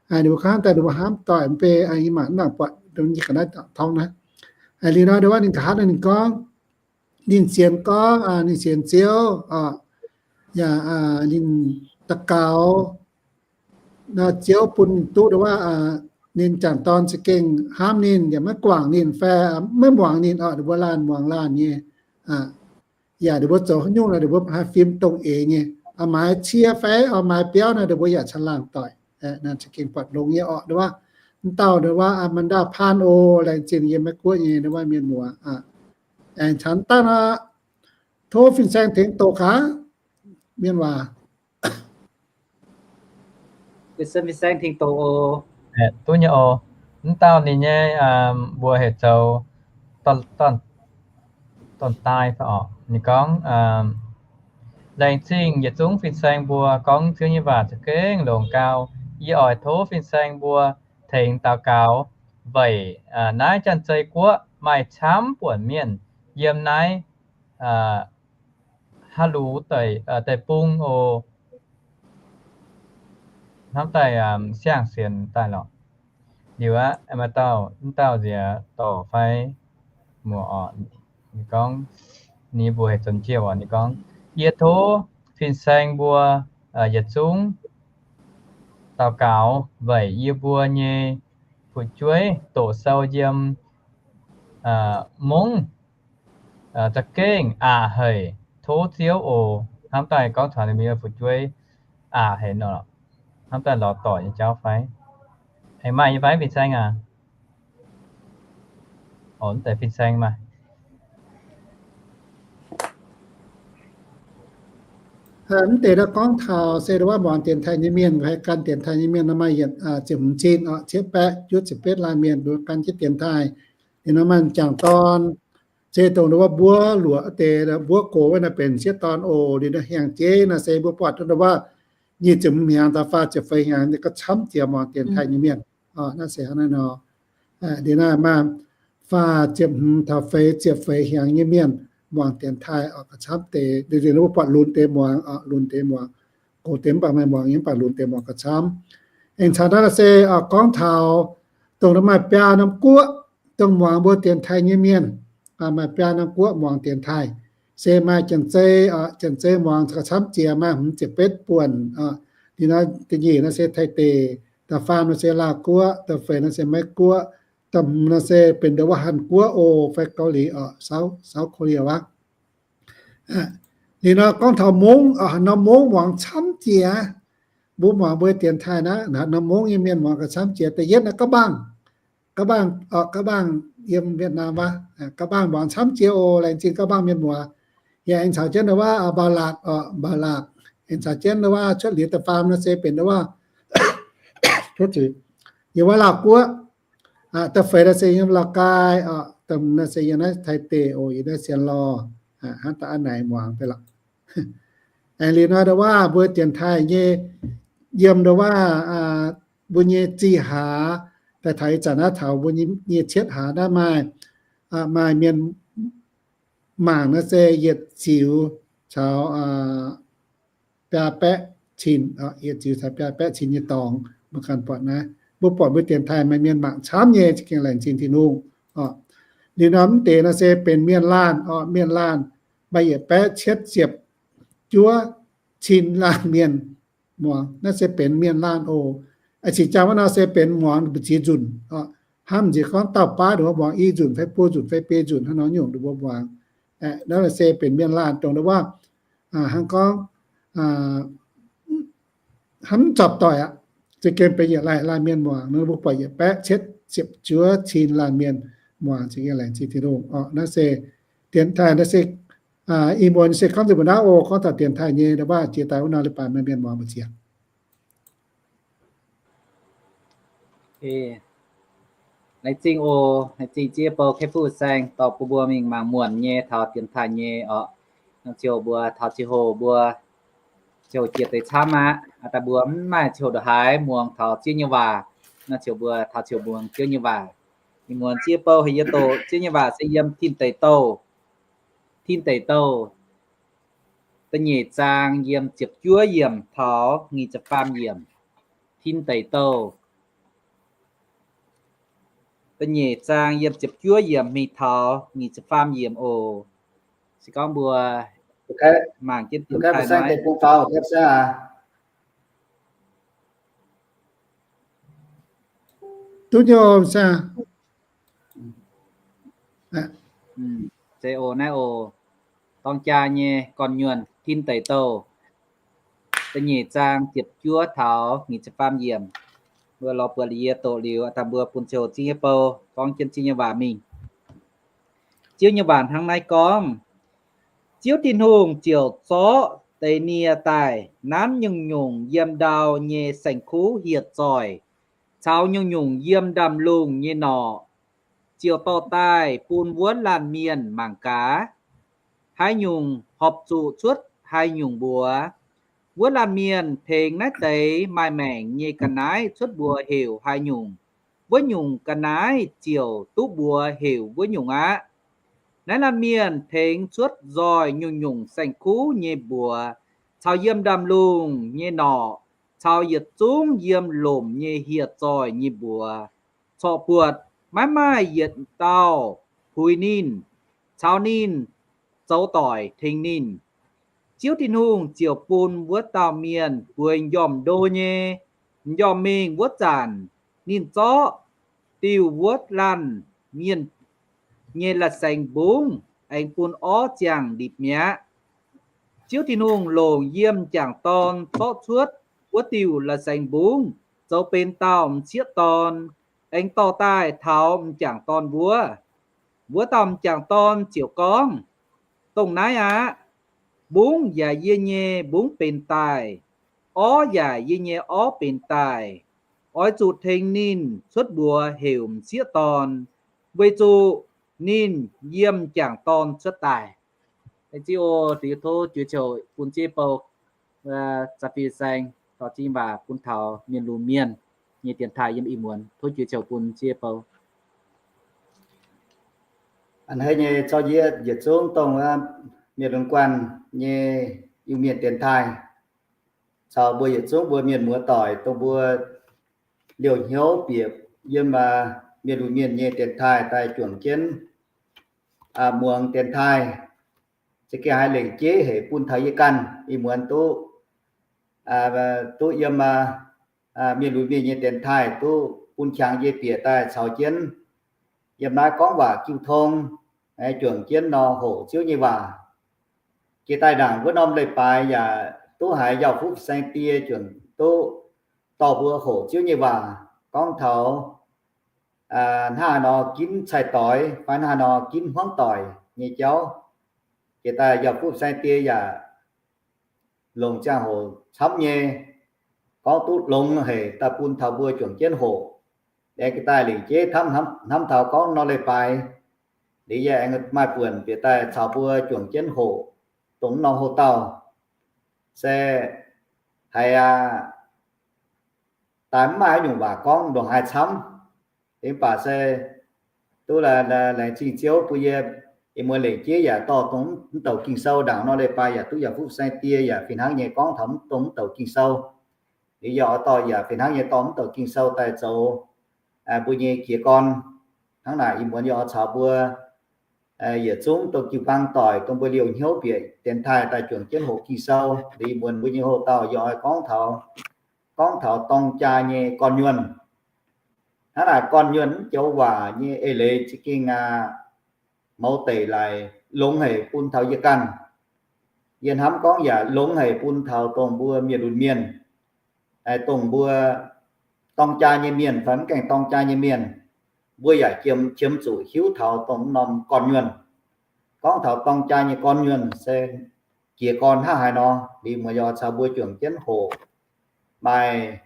Ninh mbuo hnamv daaih, ninh mbuo hnamv doic mv bei, yie mangc mv nangc buatc dongh nyei ga'naaiv tongv naaiv. Liuz nor ndo wuov ninh nqa'haav ninh gorngv, ninh sienx gorngv, ninh sienx Ziouv oc, yaac ninh daux gaux nor, Ziouv bun ninh duqv ndo wuov, ninh jangc dorn za'gengh hnamv ninh yaac maiv guangc ninh fai maiv muangx ninh oc. Ninh mbuo laanh muangx laanh nyei, yaac ninh mbuo zoux haaix nyungc nor ninh mbuo haih fim dongh eix nyei. Oix maaiz cie fai oix maaiz biauv nor ninh mbuo yaac caangh laangh doic. Naaiv za'gengh buatc longx nyei oc. Ndo wuov, m'dauh ndo wuov Amanda Phan oc, laengz zingh yiem Meiv Guoqv nyei ndo wuov mienh muoz. Aengx caux dangh nor, tov fin-saeng tengx doqc gaax mienh waac. Duqv nyei oc. M'dauh ninh nyei, mbuo heuc zoux Dorn-Daaih oc. Ninh gorngv, laengz zingh yietc zungv fin-saeng mbuo gorngv Ziouv nyei waac za'gengh longx gau. Yie oix tov fin-saeng mbuo tengx daux gaux weic naaiv Janx-Zei Guoqv maaih camv buonc mienh yiem naaiv Haalu deic-bung oc. Hnamv daaih siang-sienx daaih lorqc. Liuz aqv, maaih dauh, m'dauh nziex dorc fai muoc oc, ninh gorngv, ninh mbuo heuc Zuonx Jiouh oc, ninh gorngv, yie tov fin-saeng mbuo yietc zungv daux gaux weic yie mbuo nyei fu'jueiv doqc sou yiem mungv za'gengh aqc haic, tov Ziouv oc. Hnamv daaih gorngv taux ninh mbuo nyei fu'jueiv aqc haic nor, hnamv daaih lorz doic nyei jauv fai? Aengx maaih nyei fai fin-saeng aac? Oc, mv deix fin-saeng maaih. Mv deix nor gorngv taux se wuov muangx dienx taaih nyei mienh, haih gan dienx taaih nyei mienh nor maaih yietc ziepc hmz cin oc, cietv baeqv juov ziepc betv laanh mienh nduov gan jienv dienx taaih. Liuz nor maaih jangc dorn, se dongh wuov mbuo luoqc deix, mbuo gox wuov naaiv benx sieqv dorn oc. Liuz nor hiaangx jeiv nor se mbuo buatc wuov nyic ziepc hmz hnyangx daaih faah ziepc feix hnyangx, gauh camv jiex muangx dienx taaih nyei mienh. Naaiv se hnangv naaiv nor. Liuz naaiv maaih faah ziepc hmz taux feix ziepc feix hnyangx nyei mienh muangx dienx taaih oc, gauh camv deix. Liuz mbuo buatc lunx deix muangx oc, lunx deix muangx. Gox deix mv baac maaih muangx, mv baac lunx deix muangx gauh camv. Aengx caux naaiv se gorngv taux dongh maaih biaa norm guoqv, dongh muangx mbuo dienx taaih nyei mienh. Maaih biaa norm guoqv muangx dienx taaih. Se maaih Janx-Zei, Janx-Zei muangx gauh camv jiex, maaih hmz ziepc betv buonc. Liuz nor da'nyeic nor se Taiv deic, da'faam nor se Laauh guoqv, da'feix nor se Meiv guoqv, da'hmz nor se benx ndo wuov Hanx guoqv oc, fai Gaux Liz oc, South Korea aqv. Liuz nor gorngv taux mungv, haaix norm mungv muangx camv jiex, mbuo muangx mbuo dienx taaih naaiv, haaix norm mungv nyei mienh muangx gauh camv jiex. Da'yietv naaiv Ga'mbangh, Ga'mbangh, Ga'mbangh yiem Vietnam wuov, Ga'mbangh muangx camv jiex oc, laengz zingh Ga'mbangh mienh muoz. Yaac aengx caux jienv ndo wuov Mbaa Laatc oc, Mbaa Laatc. Aengx caux jienv ndo wuov cuotv liuz da'faam nor se benx ndo wuov, yiem wuov Laauh guoqv. Da'feix nor se yiem Lào Cai oc, da'hmz nor se yiem naaiv Taiv deic oc, yiem naaiv Sienx Lorh, hnangv da'naaiv muangx deix lorqc. Aengx liuz nor ndo wuov mbuo dienx taaih nyei, yiem ndo wuov mbuo nyei zih hlaax, daaih taux ih zanc naaiv taux mbuo nyei cietv hlaax naaiv maaih, maaih mienh mangc nor se yietc ziux caux biaa baeqv cin, yietc ziux caux biaa baeqv cin nyei dorngx. Mbuo ganh buatc naaiv, mbuo buatc mbuo dienx taaih maaih mienh mangc camv nyei, za'gengh laengz zingh Tin-Hungh oc. Liuz nor mv deix nor se benx mienh laanh oc, mienh laanh maaih yietc baeqv cietv ziepc juov cin laanh mienh muangx. Naaiv se benx mienh laanh oc. A'cingx jang wuov nor se benx muangx mbu'ziex nzunc oc. Hnamv nziex gorngv dauh baav nduov muangx i nzunc fai buo nzunc fai biei nzunc hnangv nor nyungc nduov muangx. Naaiv se benx mienh laanh dongh nduov wuov, hnangv gorngv hnamv mv zorpc doic aqv. Za'gengh benx yietc laanh laanh mienh muangx, mbuo buatc yietc baeqv cietv ziepc juov cin laanh mienh muangx, za'gengh laengz zingh Tin-Hungh oc. Naaiv se dienx taaih, naaiv se ih muonz se gorngv nzunc mbuo naaiv oc, gorngv taux dienx taaih nyei, nduov wuov jiex daaih wuov nor leiz-baaix mienh mienh muangx mbu'ziex. Laengz zingh oc, laengz zingh Ziex Bou Kei Fuv Saeng dorh bun mbuo mingh mangc muonc nyei taux dienx taaih nyei oc. Nor ziouc mbuo taux ziangh hoc mbuo ziouc jiex deix camv aqv. Daaih mbuo mv maaih ziouc ndongc haaix muangx taux Ziouv nyei waac, nor ziouc mbuo taux ziouc muangx Ziouv nyei waac. Ih muonz Ziex Bou heuc yie doqc Ziouv nyei waac se yiem Tin Deic Douh, Tin Deic Douh da'nyeic zaang yiem ziepc juov yiemc taux nyic ziepc faam yiemc. Tin Deic Douh da'nyeic zaang yiem ziepc juov yiemc mingh taux nyic ziepc faam yiemc oc. Se gorngv mbuo mangc jienv dienx taaih naaiv. Duqv nyei oc. Se oc, naaiv oc. Dorng jaa nyei gorn-nyuonh, Tin Deic Douh da'nyeic zaang ziepc juov taux nyic ziepc faam yiemc. Mbuo lorz buatc liuz yie doqc liuz, daaih mbuo bun ziouc Ziex Bou gorngv jienv Ziouv nyei waac mingh. Ziouv nyei waac hnangv naaiv gorngv, Ziouv Tin-Hungh ziouc zorqv deix nie daaih nanv nyungc-nyungc yiem ndau nyei saeng-kuv hieh zoih caux nyungc-nyungc yiem ndaamv-lungh nyei norqc, ziouc dorh daaih bun wuov laanh mienh mangc gaax. Haaix nyungc horpc zuqc cuotv haaix nyungc mbuox. Wuov laanh mienh tengx naaiv deix maaih maengc nyei ga'naaiv cuotv mbuox heuc haaix nyungc, wuov nyungc ga'naaiv ziouc duqv mbuox heuc wuov nyungc aqv. Naaiv laanh mienh tengx cuotv nzoih nyungc-nyungc saeng-kuv nyei mbuox, caux yiem ndaamv-lungh nyei norqc, caux yietc zungv yiem lomc nyei hieh zoih nyei mbuox, corc buatc maiv maaih yietc dauh puix ninh caux ninh zoux doic tengx ninh. Ziouv Tin-Hungh ziouc bun wuov dauh mienh bueix m'njormh ndo nyei. M'njormh mingh wuov zanc, ninh zorqv diuh wuov laanh mienh nyei la'saengx mbungv aengx bun orv ziangh ndipc mi'aqv. Ziouv Tin-Hungh longc yiem m'jangc dorn zorqv cuotv wuov diuh la'saengx mbungv zoux benx dauh m'sieqv dorn, aengx dorh daaih taux m'jangc dorn wuov. Wuov dauh m'jangc dorn ziouc gorngv, Dongh naaiv aqv. Mbungv yaac yie nyei mbungv benx daaih, orv yaac yie nyei orv benx daaih. Oix zuqc tengx ninh cuotv mbuox heuc m'sieqv dorn, weic zuqc ninh yiem m'jangc dorn cuotv daaih. Ziouv oc, tov Ziouv bun Ziex Bou, Za'fin Saeng dorh zinh waac bun taux mienh lunx mienh nyei dienx taaih yiem ih muonz. Tov Ziouv bun Ziex Bou. A'hneiv nyei zorqv yie yietc zungv dongh mienh lunx guanh nyei Iu-Mienh dienx taaih, caux mbuo yietc zungv mbuo mienh muoz doic dongh mbuo liouh hnyouv bieqc yiem mienh lunx mienh nyei dienx taaih daaih juangc jienv muangx dienx taaih. Za'gengh haiz lengc jeiv haic bun taux yie ganh ih muonz duqv, duqv yiem mienh lunx mienh nyei dienx taaih duqv bun qangx yie bieqc daaih caux jienv yiem naaiv gorngv waac jiu tong, juangc jienv nor hoqc Ziouv nyei waac. Jiex daaih ndaangc wuov norm leiz-baaix yaac duqv haiz Yauh Fuqv Saeng Die juangc duqv dorh mbuo hoqc Ziouv nyei waac gorngv taux hnangv haaix nor ginv cai-doix fai hnangv haaix nor ginv hmuangv doic nyei jauv. Jiex daaih Yauh Fuqv Saeng Die yaac longc ziangh hoc camv nyei gorngv duqv longx haic daaih bun taux mbuo juangc jienv hoqc. Aengx jiex daaih lengc jeiv hnamv taux gorngv nor leiz-baaix liuz yie aengx maaih buonc bieqc daaih caux mbuo juangc jienv hoqc dongh mv norm houx-dauh se haiz aqv. Daaih mv maaih haaix nyungc waac gorngv ndongc haaix camv. Mv baac se duqv laengz zingh Ziouv bun yie ih muonz lengc jeiv yaac dorh dongh mv douc Ging-Sou ndaangc nor leiz-baaix yaac duqv Yauh Fuqv Saeng Die yaac fih hnangv nyei gorngv taux dongh mv douc Ging-Sou. Liuz yie oix dorh yaac fih hnangv nyei dorh mv douc Ging-Sou daaih zoux mbuo nyei jiez gorn. Hnangv naaic ih muonz yie oix caux mbuo yietc zungv dongh jiu-baang doic, dongh mbuo liouh hnyouv bieqc dienx taaih daaih juangc jienv hoqc Ging-Sou. Liuz muonz mbuo nyei hoc-dauh yaac oix gorngv taux, gorngv taux dorng jaa nyei gorn-nyuonh. Hnangv naaic gorn-nyuonh joux waac nyei eix leiz za'gengh aqv, mouz deic laaix longx haic bun taux yie ganh. Yie hnamv gorngv yaac longx haic bun taux dongh mbuo mienh lunx mienh, dongh mbuo dorng jaa nyei mienh fai mv gaengh dorng jaa nyei mienh, mbuo yaac qiemx zuqc hiuv taux dongh norm gorn-nyuonh. Gorngv taux dorng jaa nyei gorn-nyuonh se jiez gorn hnangv haaix nor, liuz muonz yaac caux mbuo juangc jienv hoqc. Maaih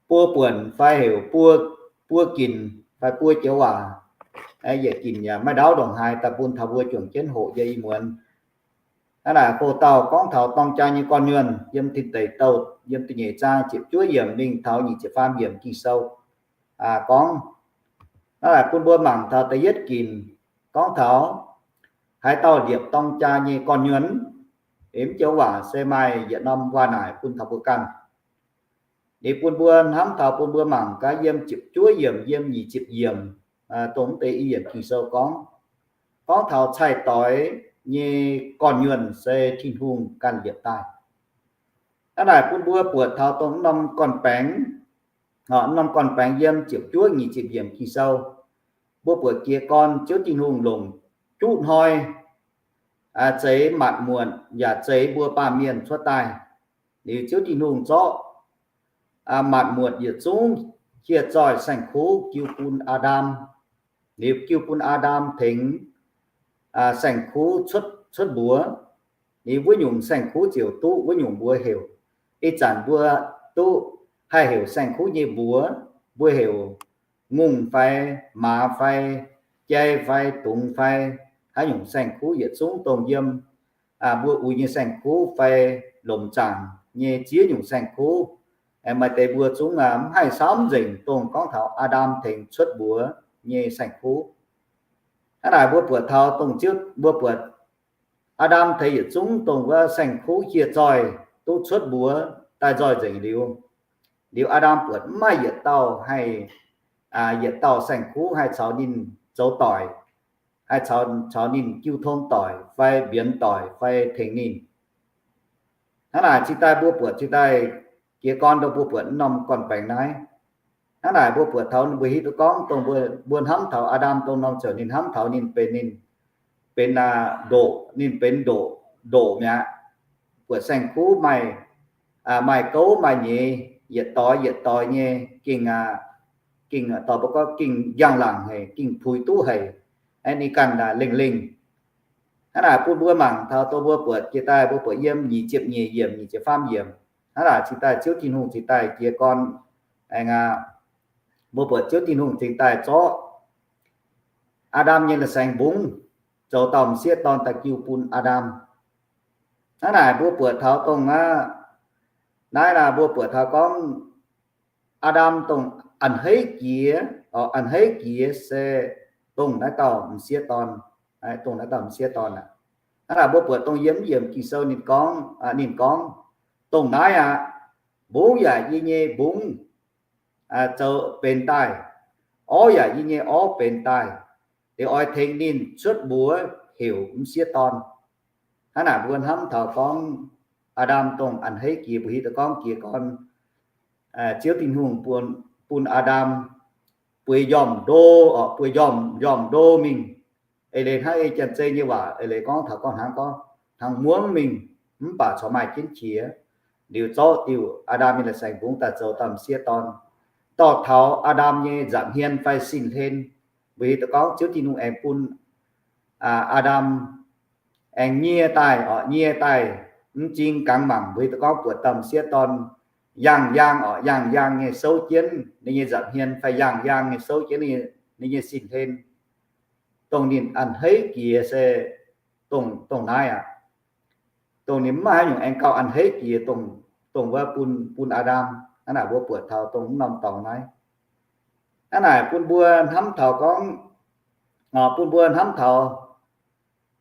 buo buonc fai heuc buo, buo ginc fai buo joux waac, yietc ginc yaac maiv ndaauv ndongc haaix daaih bun taux mbuo juangc jienv hoqc yie ih muonz. Hnangv naaic hoc-dauh gorngv taux dorng jaa nyei gorn-nyuonh yiem Tin Deic Douh yiem da'nyeic zaang ziepc juov yiemc mingh taux nyic ziepc faam yiemc Ging-Sou gorngv. Hnangv naaic bun mbuo mangc taux da'yietv ginc gorngv taux haaix dauh liepc dorng jaa nyei gorn-nyuonh. Mv joux waac se maaih yietc norm waac naaic bun taux mbuo ganh. Liuz bun mbuo hnamv taux, bun mbuo mangc gaax yiem ziepc juov yiemc, yiem nyic ziepc yiemc, dongh mv deix i yiemc Ging-Sou gorngv, gorngv taux cai-doix nyei gorn-nyuonh se Tin-Hungh ganh liepc daaih. Hnangv naaic bun mbuo buatc taux dongh mv norm gorn-baengx, mv norm gorn-baengx yiem ziepc juov nyic ziepc yiemc Ging-Sou, mbuo buatc jiez gorn Ziouv Tin-Hungh longc juqv hnoi zeix matc muotc yaac zeix mbuo baamh mienh cuotv daaih. Liuz Ziouv Tin-Hungh zorqv matc muotc yietc zungv hieh zoih saeng-kuv jiu bun Aa^ndam. Liuz jiu bun Aa^ndam tengx saeng-kuv cuotv, cuotv mbuox. Liuz wuov nyungc saeng-kuv ziouc duqv wuov nyungc mbuox heuc. Ih zanc mbuo duqv haih heuc saeng-kuv nyei mbuox, mbuo heuc ngongh fai maaz fai jai fai dungz fai haaix nyungc saeng-kuv yietc zungv dongh yiem mbuo uix nyei saeng-kuv fai lomc zaangc nyei ziex nyungc saeng-kuv. Maaih deix mbuo zungv mv haih samv nzengc dongh gorngv taux Aa^ndam tengx cuotv mbuox nyei saeng-kuv. Hnangv naaic mbuo buatc taux dongh Ziouv, mbuo buatc Aa^ndam tengx yietc zungv dongh wuov saeng-kuv hieh zoih duqv cuotv mbuox daaih nzoih nzengc liuz, liuz Aa^ndam buatc mv maaih yietc dauh haih, yietc dauh saeng-kuv haih caux ninh zoux doic, haih caux, caux ninh jiu tong doic fai mbienx doic fai tengx ninh. Hnangv naaic cingx daaih mbuo buatc cingx daaih jiez gorn dongh mbuo buatc mv norm gorn-baengx naaiv. Hnangv naaic mbuo buatc taux mbuo hiuv duqv gorngv dongh mbuo, mbuo hnamv taux Aa^ndam dongh norm ziouc ninh hnamv taux ninh benx, ninh benx ndoqc, ninh benx ndoqc, ndoqc mi'aqv. Buatc saeng-kuv maaih, maaih gouv maaih nyeiz, yietc doix yietc doix nyei gengh, gengh doix mbuo gorngv gengh njang-laangc haic, gengh puix duqv haic. Ninh ganh lengh lengh. Hnangv naaic bun mbuo mangc taux dongh mbuo buatc jiex daaih, mbuo buatc yiem nyic ziepc nyeic yiemc, nyic ziepc faam yiemc. Hnangv naaic cingx daaih Ziouv Tin-Hungh cingx daaih jiez gorn aengx, mbuo buatc Ziouv Tin-Hungh cingx daaih zorqv Aa^ndam nyei la'saengx mbungv zoux dauh m'sieqv dorn daaih jiu bun Aa^ndam. Hnangv naaic mbuo buatc taux dongh aqv, naaiv naaic mbuo buatc taux gorngv Aa^ndam dongh a'hneiv jiex, a'hneiv jiex se dongh naaiv dauh m'sieqv dorn, dongh naaiv dauh m'sieqv dorn aqv. Hnangv naaic mbuo buatc dongh yiem yiemc Ging-Sou ninh gorngv, ninh gorngv, dongh naaiv aqv, mbungv yaac yie nyei mbungv zoux benx daaih, orv yaac yie nyei orv benx daaih. Liuz oix tengx ninh cuotv mbuox heuc m'sieqv dorn. Hnangv naaic mbuo hnamv taux gorngv Aa^ndam dongh a'hneiv jiex, mbuo hiuv duqv gorngv jiez gorn Ziouv Tin-Hungh bun, bun Aa^ndam bueix njormh ndo, bueix njormh, njormh ndo mingh. Eix leiz hnangv ei Janx-Zei nyei waac eix leiz gorngv taux gorngv hnangv, gorngv hnangv muangv mingh, mv baac corc maaih jienv qiex. Liuz zorqv diuh Aa^ndam nyei la'saengx mbungv daaih zoux dauh m'sieqv dorn. Dorh taux Aa^ndam nyei nza'hmien fai sin-hlen, mbuo hiuv duqv gorngv Ziouv Tin-Hungh aengx bun Aa^ndam aengx nyie daaih, orqc, nyie daaih, mv jing gangx mangc, mbuo hiuv duqv gorngv buatc dauh m'sieqv dorn yaangh yaang, orqc, yaangh yaang nyei souv jienv ninh nyei nza'hmien fai yaangh yaang nyei souv jienv ninh nyei sin-hlen. Dongh ninh a'hneiv jiex se dongh, dongh naaiv aqv. Dongh ninh mv maaih haaix nyungc aengx gauh a'hneiv jiex dongh, dongh wuov bun, bun Aa^ndam. Hnangv naaic mbuo buatc taux dongh mv norm dorngx naaiv. Hnangv naaic bun mbuo hnamv taux gorngv, bun mbuo hnamv taux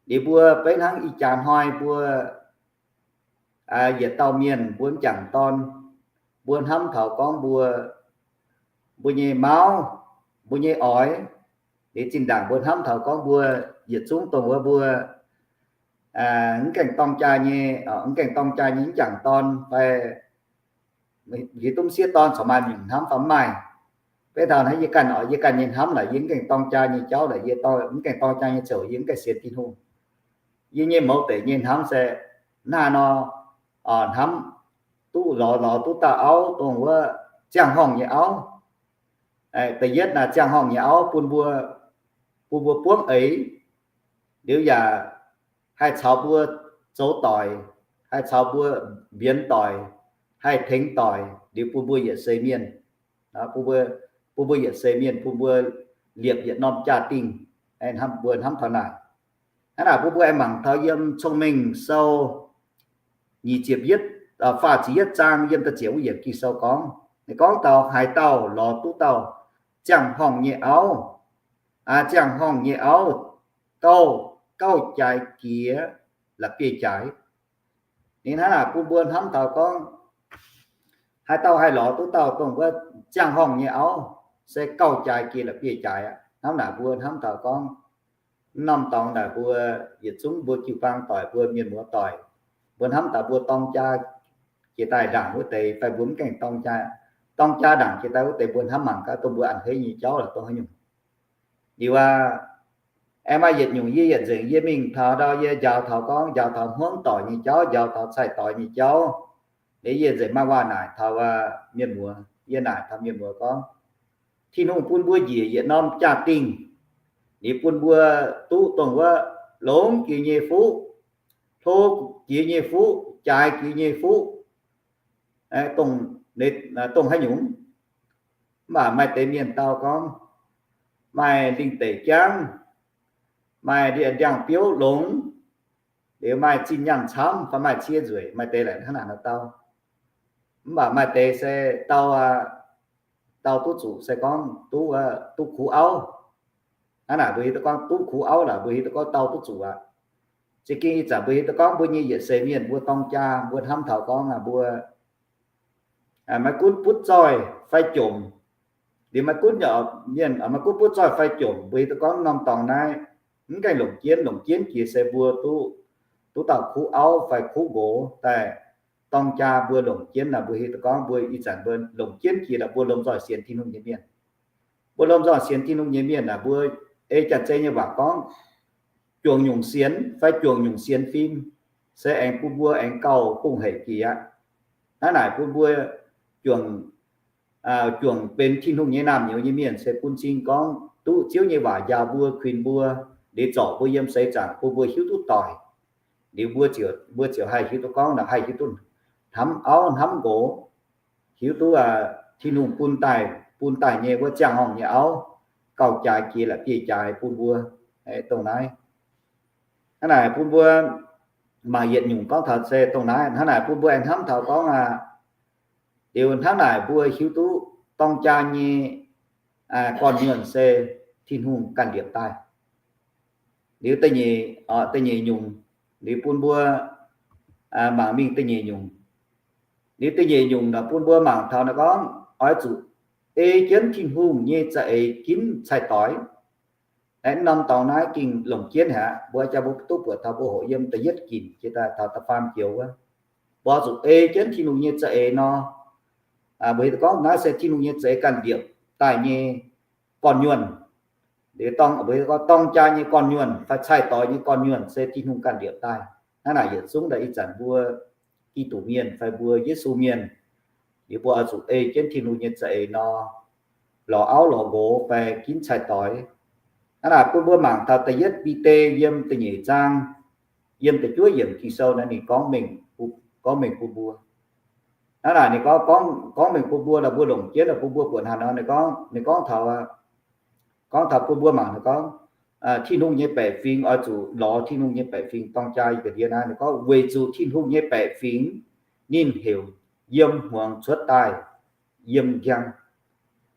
liuz mbuo beiv hnangv ih jaax hnoi mbuo yietc dauh mienh mbuo m'jangc dorn, mbuo hnamv taux gorngv mbuo, mbuo nyei mauv, mbuo nyei oix, liuz zinh ndaangc mbuo hnamv taux gorngv mbuo yietc zungv dongh wuov mbuo mv gaengh dorng jaa nyei, mv gaengh dorng jaa nyei mv jangc dorn fai hiuv duqv m'sieqv dorn corc maaih nyungc hnamv fai mv maaih. Beiv taux naaiv yie ganh oc, yie ganh nyei hnamv naaic, yie mv gaengh dorng jaa nyei jauv naaic, yie mv gaengh dorng jaa nyei ziouc yie mv gaengh sienx Tin-Hungh. Yie nyei mouz deic nyei hnamv se hnangv haaix nor, hnamv duqv lorz, lorz duqv dauh auv dongh wuov ziangh horngh nyei auv. Da'yietv naaic ziangh horngh nyei auv bun mbuo, bun mbuo buangv eix, liuz yaac haih caux mbuo zoux doic, haih caux mbuo mbienx doic, haih tengx doic, liuz bun mbuo yietc seix mienh, bun mbuo yietc seix mienh, bun mbuo liepc yietc norm jaa-dingh. Mbuo hnamv taux naaic. Hnangv naaic bun mbuo aengx mangc taux yiem Cong-Mengh Sou nyic ziepc yietv, faah ziepc yietv zaang yiem da'ziepc wuov yiemc Ging-Sou gorngv, ninh gorngv taux haaix dauh lorz duqv dauh ziangh horngh nyei auv, ziangh horngh nyei auv gauh, gauh jaaix jiex la'bieiv-jaaix. Ninh hnangv naaic bun mbuo hnamv taux gorngv, haaix dauh haih lorz duqv dauh dongh wuov ziangh horngh nyei auv, se gauh jaaix jiex la'bieiv-jaaix aqv. Hnangv naaic mbuo hnamv taux gorngv, mv norm dorngx naaic mbuo yietc zungv mbuo jiu-baang doic, mbuo mienh muoz doic, mbuo hnamv taux mbuo dorng jaa jiex daaih ndaangc wuov deix fai mbuo mv gaengh dorng jaa, dorng jaa ndaangc jiex daaih wuov deix, mbuo hnamv mangc gaax dongh mbuo a'hneiv nyei jauv lorqc dongh haaix nyungc. Liuz aqv, aengx maaih yietc nyungc yie yietc nzengc yie mingh taux ndau yie njaaux taux gorngv, njaaux taux hmuangv doic nyei jauv, njaaux taux cai-doix nyei jauv, liuz yie nzengc maaih waac naaic taux mienh muoz, yie naaic taux mienh muoz gorngv, Tin-Hungh bun mbuo njiec yietc norm jaa-dingh, liuz bun mbuo duqv dongh wuov longx jiex nyei fuqv, hlo jiex nyei fuqv, jaaix jiex nyei fuqv, dongh haaix nyungc. Mv baac maaih deix mienh dau gorngv, maaih lingh deic jangv, maaih ndiangx-biouv longx, liuz maaih zinh nyaanh camv fai maaih cie nzueic, maaih deix laaic hnangv naaic nor dau. Mv baac maaih deix se dau, dau duqv zuqc se gorngv duqv, duqv kuv auv. Hnangv naaic mbuo hiuv duqv gorngv duqv kuv auv lorqc, mbuo hiuv duqv gorngv dau duqv zuqc aqv. Za'gengh ih zanc mbuo hiuv duqv gorngv mbuo nyei yietc seix mienh mbuo dorng jaa mbuo hnamv taux gorngv aqv, mbuo maiv gunv butv zoih fai jomc, liuz maiv gunv mienh, maiv gunv butv zoih fai jomc, mbuo hiuv duqv gorngv norm dorngx naaiv mv gaengh longc jienv, longc jienv jiex se mbuo duqv, duqv dauh kuv auv fai kuv nqox daaih dorng jaa mbuo longc jienv naaic, mbuo hiuv duqv gorngv mbuo ih zanc mbuo longc jienv jiex naaic mbuo lomh nzoih sienx Tin-Hungh nyei mienh. Mbuo lomh nzoih sienx Tin-Hungh nyei mienh naaic, mbuo ei janx-zei nyei waac gorngv, juangc nyungc sienx fai juangc nyungc sienx fim se aengx bun mbuo aengx gauh hungh hec jiex aqv. Hnangv naaic bun mbuo juangc, juangc benx Tin-Hungh nyei naamh nyouz nyei mienh se bun cing gorngv duqv Ziouv nyei waac njaaux mbuo, kuinx mbuo, liuz zorc mbuo yiem seix zaangc bun mbuo hiuv duqv doic. Liuz mbuo ziouc, mbuo ziouc haih hiuv duqv gorngv, haih hiuv duqv hnamv auv hnamv nqox, hiuv duqv Tin-Hungh bun daaih, bun daaih nyei wuov ziangh horngh nyei auv, gauh jaaix jiex la'bieiv-jaaix bun mbuo. Dongh naaiv, hnangv naaic bun mbuo mangc yietc nyungc gorngv taux se dongh naaiv. Hnangv naaic bun mbuo aengx hnamv taux gorngv aqv, liuz hnangv naaic mbuo hiuv duqv dorng jaa nyei gorn-nyuonh se Tin-Hungh ganh liepc daaih. Liuz da'nyeic, da'nyeic nyungc, liuz bun mbuo mangc mingh da'nyeic nyungc. Liuz da'nyeic nyungc naaic bun mbuo mangc taux naaiv gorngv oix zuqc ei jienv Tin-Hungh nyei za'eix ginv cai-doix. Aeqv, norm dorngx naaiv gengh longc jienv haic aqv. Mbuo jaa mbuo duqv buatc taux mbuo hoqc yiem da'yietv ginc jiex daaih taux da'faam joux wuov, mbuo zuqc ei jienv Tin-Hungh nyei za'eix nor, mbuo hiuv duqv gorngv naaiv se Tin-Hungh nyei za'eix ganh liepc daaih nyei gorn-nyuonh. Liuz dorng, mbuo hiuv duqv gorngv dorng jaa nyei gorn-nyuonh fai cai-doix nyei gorn-nyuonh se Tin-Hungh ganh liepc daaih. Hnangv naaic yietc zungv daaih ih zanc mbuo Giduc mienh fai mbuo Yesu mienh, liuz mbuo oix zuqc ei jienv Tin-Hungh nyei za'eix nor, lorz auv lorz nqox fai ginv cai-doix. Hnangv naaic bun mbuo mangc taux da'yietv Bide yiem da'nyeic zaang, yiem da'juov yiemc Ging-Sou naaiv ninh gorngv mengh, gorngv mengh bun mbuo. Hnangv naaic ninh gorngv, gorngv mengh bun mbuo, la'mbuo longc jienv la'bun mbuo buonc haaix nor, ninh gorngv, ninh gorngv taux, gorngv taux bun mbuo mangc, ninh gorngv, Tin-Hungh nyei baeqc fingx oix zuqc lorz Tin-Hungh nyei baeqc fingx dorng jaa yie ga'ndiev naaiv. Ninh gorngv, weic zuqc Tin-Hungh nyei baeqc fingx ninh heuc yiem hmuangx cuotv daaih yiem njang.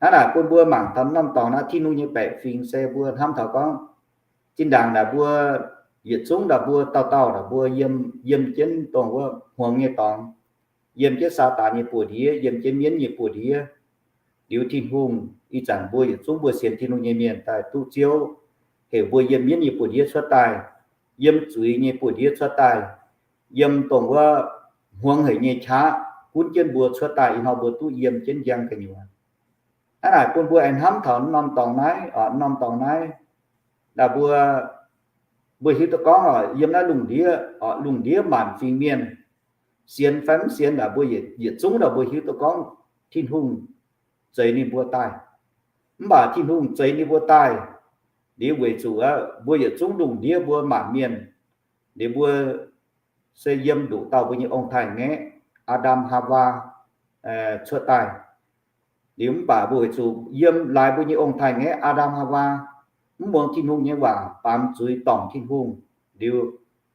Hnangv naaic bun mbuo mangc taux norm dorngx naaiv Tin-Hungh nyei baeqc fingx se mbuo hnamv taux gorngv, zinh ndaangc naaic mbuo yietc zungv naaic mbuo dauh dauh naaic mbuo yiem, yiem jienv dongh wuov hmuangx nyei dorngx, yiem jienv Saadaan nyei buoz-ndiev, yiem jienv mienv nyei buoz-ndiev. Liuz Tin-Hungh ih zanc mbuo yietc zungv mbuo sienx Tin-Hungh nyei mienh daaih duqv Ziouv heuc mbuo yiem mienv nyei buoz-ndiev cuotv daaih, yiem zuiz nyei buoz-ndiev cuotv daaih, yiem dongh wuov hmuangx haic nyei qaqv gunv jienv mbuo cuotv daaih, ih hnoi mbuo duqv yiem jienv njang gu'nyuoz. Hnangv naaic bun mbuo aengx hnamv taux norm dorngx naaiv, norm dorngx naaiv, mbuo, mbuo hiuv duqv gorngv oc, yiem naaiv lungh ndiev, lungh ndiev maanc fingx mienh, sienx fai mv sienx, mbuo yietc zungv mbuo hiuv duqv gorngv Tin-Hungh zeix ninh mbuo daaih. Mv baac Tin-Hungh zeix ninh mbuo daaih liuz weic zuqc mbuo yietc zungv lungh ndiev mbuo maanc mienh, liuz mbuo se yiem nduqc dauh mbuo nyei ong-taaix-ngaeqv, Aa^ndam, Haawaa, cuotv daaih. Liuz mv baac mbuo weic zuqc yiem laaix mbuo nyei ong-taaix-ngaeqv, Aa^ndam, Haawaa, mv muangx Tin-Hungh nyei waac, baamz zuiz dorngc Tin-Hungh, liuz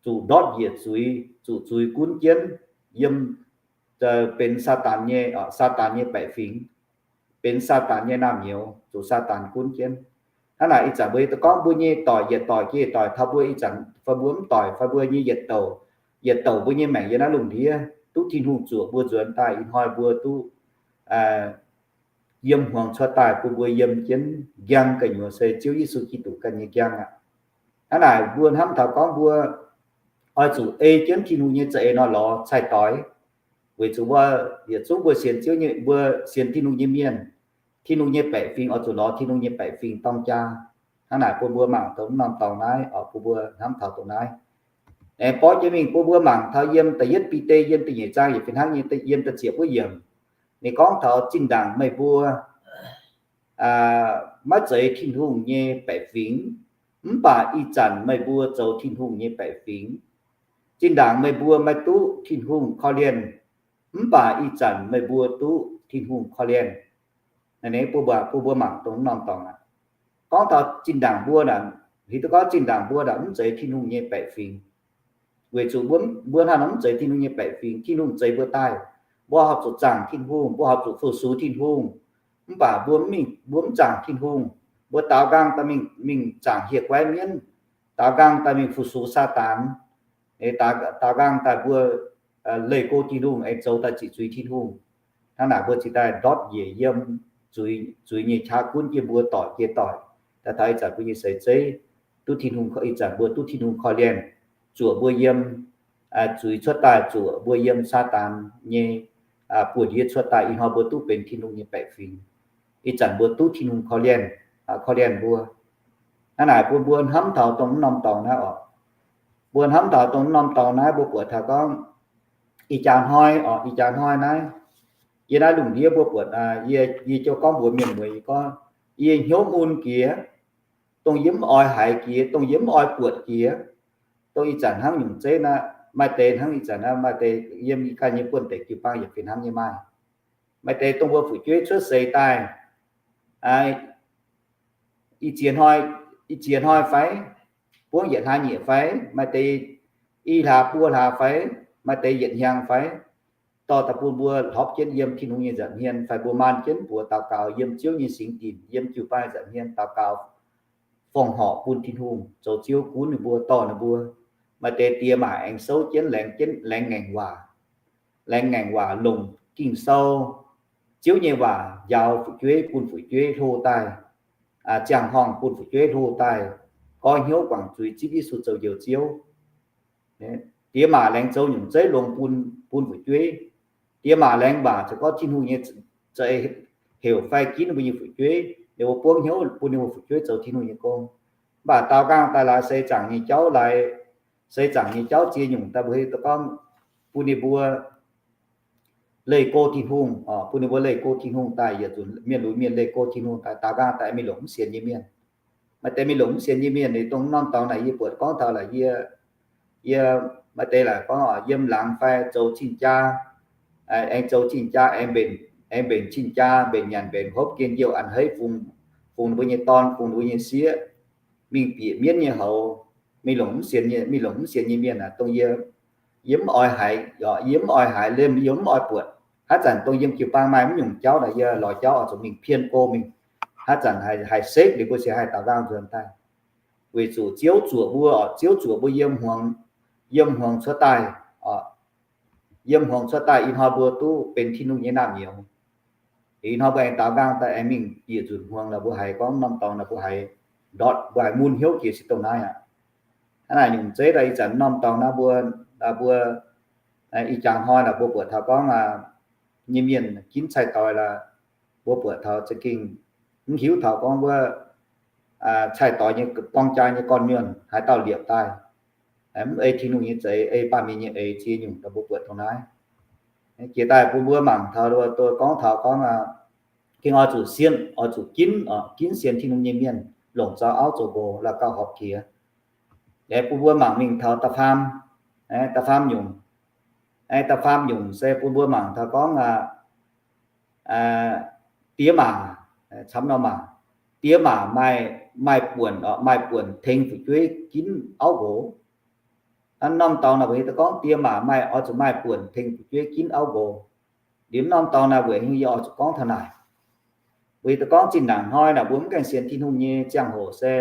zuqc ndortv njiec zuiz, zuqc zuiz gunv jienv, yiem benx Saadaan nyei, Saadaan nyei baeqc fingx, benx Saadaan nyei naamh nyouz, zuqc Saadaan gunv jienv. Hnangv naaic ih zanc mbuo hiuv duqv gorngv mbuo nyei doic yietc doic jiex doic taux mbuo ih zanc fai mbuo mv doic fai mbuo nyei yietc douc, yietc douc mbuo nyei maengc yiem naaiv lungh ndiev duqv Tin-Hungh zuoqc mbuo nzuonx daaih, ih hnoi mbuo duqv yiem hmuangx cuotv daaih bun mbuo yiem jienv njang gu'nyuoz se Ziouv Yesu Giduc ganh nyei njang aqv. Hnangv naaic mbuo hnamv taux gorngv mbuo oix zuqc ei jienv Tin-Hungh nyei za'eix nor lorz cai-doix, weic zuqc mbuo yietc zungv mbuo sienx Ziouv nyei, mbuo sienx Tin-Hungh nyei mienh, Tin-Hungh nyei baeqc fingx oix zuqc lorz Tin-Hungh nyei baeqc fingx dorng jaa. Hnangv naaic bun mbuo mangc dongh norm dorngx naaiv oc, bun mbuo hnamv taux dongh naaiv. Aengx borqv jienv mingh bun mbuo mangc taux yiem da'yietv Bide yiem da'nyeic zaang yietc fih hnangv nyei, yiem da'ziepc wuov yiemc. Ninh gorngv taux zinh ndaangc meih mbuo maiv zeiz Tin-Hungh nyei baeqc fingx, mv baac ih zanc meih mbuo zoux Tin-Hungh nyei baeqc fingx. Zinh ndaangc meih mbuo maiv duqv Tin-Hungh korv-lienh, mv baac ih zanc meih mbuo duqv Tin-Hungh korv-lienh. Naaiv bun mbuo mangc dongh norm dorngx aqv. Gorngv taux zinh ndaangc mbuo, hiuv duqv gorngv zinh ndaangc mbuo mv zeiz Tin-Hungh nyei baeqc fingx. Weic zuqc mbuo hnangv nor mv zeiz Tin-Hungh nyei baeqc fingx, Tin-Hungh zeix mbuo daaih, mbuo horpc zuqc zaangc Tin-Hungh, mbuo horpc zuqc fu-sux Tin-Hungh. Mv baac mbuo mv zaangc Tin-Hungh, mbuo daaux nqaang daaih mingh zaangc hieh guaiv mienv, daaux nqaang daaih mingh fu-sux Saadaan, daaux nqaang daaih mbuo leih go Tin-Hungh aengx zoux daaih ziqc zuiz Tin-Hungh. Hnangv naaic mbuo cingx daaih ndortv njiec yiem zuiz nyei qaqv gunv jienv mbuo doic jiex doic. Daaih taux ih zanc mbuo nyei seix zeiv duqv Tin-Hungh, ih zanc mbuo duqv Tin-Hungh korv-lienh, zuoqc mbuo yiem zuiz cuotv daaih, zuoqc mbuo yiem Saadaan nyei buoz-ndiev cuotv daaih, ih hnoi mbuo duqv benx Tin-Hungh nyei baeqc fingx. Ih zanc mbuo duqv Tin-Hungh korv-lienh, korv-lienh mbuo. Hnangv naaic bun mbuo hnamv taux dongh norm dorngx naaiv oc. Mbuo hnamv taux dongh norm dorngx naaiv, mbuo buatc taux gorngv ih jaax hnoi oc, ih jaax hnoi naaiv, yie naaiv lungh ndiev mbuo buatc, yie, yie jouv gorngv mbuox mienh mueiz gorngv, yie hnyouv mun jiex, dongh yie mv oix haiz jiex, dongh yie mv oix buatc jiex, dongh ih zanc hnangv nyungc zeiv naaiv, maaih deix hnangv ih zanc naaiv, maaih deix yiem ganh nyei buonv-deic jiu-baang yietc fih hnangv nyei maaih. Maaih deix dongh mbuo fu'jueiv cuotv seix daaih, ih ziex hnoi, ih ziex hnoi fai, buangv yietc hlaax nyieqc fai, maaih deix i hlaax buo hlaax fai, maaih deix yietc hnyangx fai, dorh daaih bun mbuo hlopv jienv yiem Tin-Hungh nyei nza'hmien fai mbuo maan jienv buoz daux gaux yiem Ziouv nyei singx dinc, yiem jiu-baang nza'hmien daux gaux, fongc-horc bun Tin-Hungh, zoux Ziouv gunv ninh mbuo, dorh ninh mbuo. Maaih deix diex maac aengx souv jienv, laengz jienv, laengz ngaengc waac, laengz ngaengc waac longc Ging-Sou, Ziouv nyei waac njaaux fu'jueiv, bun fu'jueiv hlo daaih, ziangh horngh bun fu'jueiv hlo daaih, goiv hnyouv guangc zuiz, zipv Yesu zoux Njoux Ziouv. Diex maac laengz zoux nyungc zeiv longx bun, bun fu'jueiv. Diex maac laengz waac zoux gorngv Tin-Hungh nyei za'eix heuc fai ginv ninh mbuo nyei fu'jueiv, ninh mbuo buangv hnyouv bun ninh mbuo fu'jueiv zoux Tin-Hungh nyei gong. Mv baac daaux nqaang daaih laaix seix zaangc nyei jauv, laaix seix zaangc nyei jauv ziex nyungc daaih mbuo hiuv duqv gorngv bun ninh mbuo leih go Tin-Hungh, bun ninh mbuo leih go Tin-Hungh daaih, yietc zungv mienh lunx mienh leih go Tin-Hungh daaih, daaux nqaang daaih mingh longc mv sienx nyei mienh. Maaih deix mingh longc mv sienx nyei mienh, ninh dongh norm dorngx naaic yie buatc gorngv taux laaix yie, yie, maaih deix laaix gorngv yiem laangz fai zoux cing-jaa, aengx zoux cing-jaa, aengx mbenc, aengx mbenc cing-jaa, mbenc nyanc mbenc hopv, gen youh an hei fungx, fungx ninh mbuo nyei dorn, fungx ninh mbuo nyei sieqv, mingh bieqc mienv nyei houx, mingh longc mv sienx nyei, mingh longc mv sienx nyei mienh aac, dongh yie, yie mv oix haiz, yie mv oix haiz liemh, yie mv oix buatc. Haaix zanc dongh yiem jiu-baang maaih mv nyungc jauv naaic, yie lorz jauv oix zuqc mingh pien go mingh. Haaix zanc haih sekv liuz mbuo se haih daaux nqaang nzuonx daaih. Weic zuqc Ziouv zuoqc mbuo, Ziouv zuoqc mbuo yiem hmuangx, yiem hmuangx cuotv daaih, yiem hmuangx cuotv daaih, ih hnoi mbuo duqv benx Tin-Hungh nyei naamh nyouz. Ih hnoi mbuo aengx daaux nqaang daaih aengx mingh bieqc nzunc hmuangx naaic, mbuo haiz gorngv norm dorngx naaic mbuo haiz, ndortv mbuo haiz mun hnyouv jiex se dongh naaiv aqv. Hnangv naaic nyungc zeiv daaih ih zanc norm dorngx naaiv mbuo, mbuo ih jaax hnoi naaic mbuo buatc taux gorngv nyei mienh ginv cai-doix laaix, mbuo buatc taux za'gengh mv hiuv taux gorngv wuov cai-doix nyei dorng jaa nyei gorn-mienh haaix dauh liepc daaih, mv ei Tin-Hungh nyei za'eix, ei baamh mienh nyei eix ziex nyungc daaih mbuo buatc dongh naaiv. Jiex daaih bun mbuo mangc taux, gorngv taux gorngv gengh oix zuqc sienh, oix zuqc ginv, ginv sienx Tin-Hungh nyei mienh longc zoux auv zoux nqox la'gauh horpc jiex. Bun mbuo mangc mingh taux da'faam, da'faam nyungc, da'faam nyungc se bun mbuo mangc taux gorngv diex maac, camv nor maac, diex maac maaih, maaih buonc, maaih buonc tengx fu'jueiv ginv auv nqox. Hnangv norm dorngx naaic mbuo hiuv duqv gorngv diex maac maaih, oix zuqc maaih buonc tengx fu'jueiv ginv auv nqox. Liuz norm dorngx naaic mbuo hiuv, yie oix zuqc gorngv taux naaic. Mbuo hiuv duqv gorngv zinh ndaangc hnoi naaic mbuo mv gaengh sienx Tin-Hungh nyei ziangh hoc se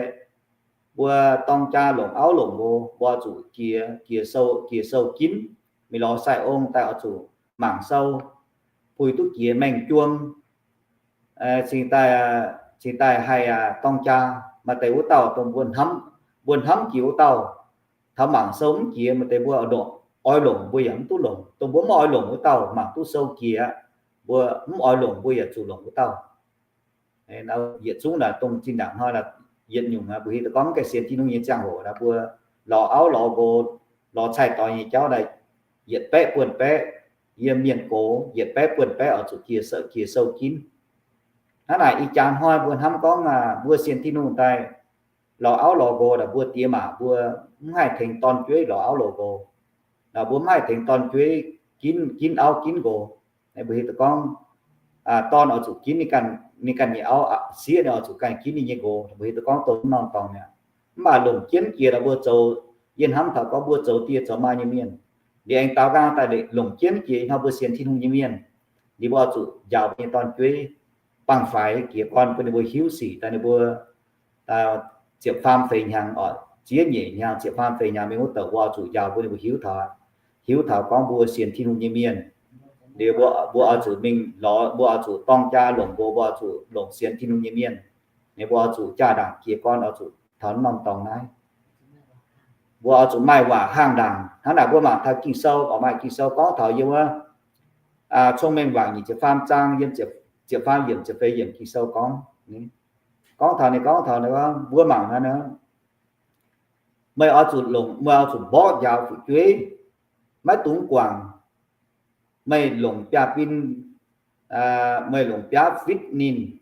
mbuo dorng jaa longc auv longc nqox, mbuo oix zuqc jiex, jiex sou, jiex sou ginv. Mingh lorz sai-ong daaih oix zuqc mangc sou, puix duqv jiex maeng-juong, cingx daaih, cingx daaih haih dorng jaa. Maaih deix wuov dauh dongh mbuo hnamv, mbuo hnamv jiex wuov dauh, taux mangc sou mv jiex, maaih deix mbuo oix longc mbuo yaac mv duqv longc. Dongh mbuo mv oix longc wuov dauh mangc duqv sou jiex, mbuo mv oix longc mbuo yaac zuqc longc wuov dauh. Yietc zungv naaic dongh zinh ndaangc hnoi yietc nyungc mbuo hiuv duqv gorngv mv gaengh sienx Tin-Hungh nyei ziangh hoc naaic mbuo lorz auv lorz nqox, lorz cai-doix nyei jauv daaih yietc baeqv buonc baeqv, yiem mienh gox yietc baeqv buonc baeqv oix zuqc jiex sou, jiex sou ginv. Hnangv naaic ih jaax hnoi mbuo hnamv gorngv mbuo sienx Tin-Hungh daaih lorz auv lorz nqox naaic mbuo diex maac mbuo mv haih tengx dorn-jueiv lorz auv lorz nqox. Naaic mbuo mv haih tengx dorn-jueiv ginv, ginv auv ginv nqox. Mbuo hiuv duqv gorngv dorn oix zuqc ginv ninh ganh nyei auv, sieqv ninh oix zuqc ganh ginv ninh nyei nqox. Mbuo hiuv duqv gorngv dongh norm dorngx mi'aqv. Mv baac longc jienv jiex naaic mbuo zoux, yie hnamv taux gorngv mbuo zoux die zoux maa nyei mienh, liuz aengx daaux nqaang daaih longc jienv jiex ih hnoi mbuo sienx Tin-Hungh nyei mienh, liuz mbuo oix zuqc njaaux mbuo nyei dorn-jueiv, bangc faix jiez gorn bun ninh mbuo hiuv sic daaih ninh mbuo ziepc faam feix hnyangx oc, ziex nyeic hnyangx, ziepc faam feix hnyangx mingh wuov douc mbuo oix zuqc njaaux bun ninh mbuo hiuv taux, hiuv taux gorngv mbuo sienx Tin-Hungh nyei mienh. Liuz mbuo, mbuo oix zuqc mingh lorz, mbuo oix zuqc dorng jaa longc nqox, mbuo oix zuqc longc sienx Tin-Hungh nyei mienh. Ninh mbuo oix zuqc jaa-ndaangc jiez gorn oix zuqc taux norm dorngx naaiv. Mbuo oix zuqc maaih waac haangh ndaangc. Hnangv naaic mbuo mangc taux Ging-Sou, oix maaih Ging-Sou gorngv taux yiem wuov Cong-Mengh Waac nyic ziepc faam zaang yiem ziepc faam yiemc, ziepc feix yiemc Ging-Sou gorngv, gorngv taux ninh, gorngv taux ninh, mbuo mangc naaiv, meih oix zuqc longc, meih oix zuqc mborqv njaaux fu'jueiv, maiv dungx guangc. Meih longc biaav-bin, meih longc biaav fitv ninh,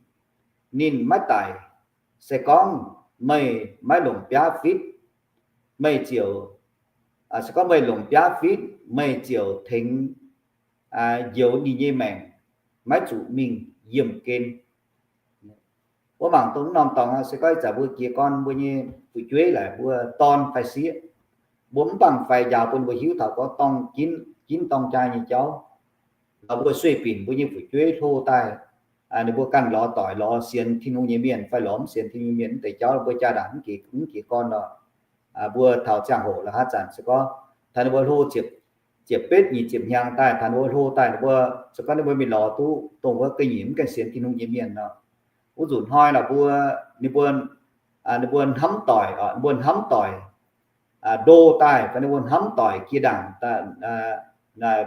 ninh maiv daic. Se gorngv meih maiv longc biaav fitv, meih ziouc, se gorngv meih longc biaav fitv, meih ziouc tengx njoux ninh nyei maengc, maiv zuqc mingh yiemh gen. Mbuo mangc dongh norm dorngx se gorngv ih zanc mbuo jiez gorn mbuo nyei fu'jueiv laaix mbuo dorn fai sieqv, mbuo mv bangc faix njaaux bun mbuo hiuv taux gorngv dorng, ginv dorng jaa nyei jauv. Lorz mbuo sueih binc mbuo nyei fu'jueiv hlo daaih, ninh mbuo ganh lorz doic, lorz sienx Tin-Hungh nyei mienh fai lorz mv sienx Tin-Hungh nyei mienh, mv deix jauv mbuo jaa-ndaangc mv jiez gorn lorqc. Mbuo taux ziangh hoc la'haav zanc se gorngv taux ninh mbuo hlo ziepc betv nyic ziepc hnyangx daaih, taux ninh mbuo hlo daaih, ninh mbuo se gorngv ninh mbuo mingh lorz duqv dongh wuov ga'nyiec mv gaengh sienx Tin-Hungh nyei mienh nor, wuov nzunc hnoi naaic mbuo, ninh mbuo, ninh mbuo hnamv doic, ninh mbuo hnamv doic ndo daaih fai ninh mbuo hnamv doic jiex ndaangc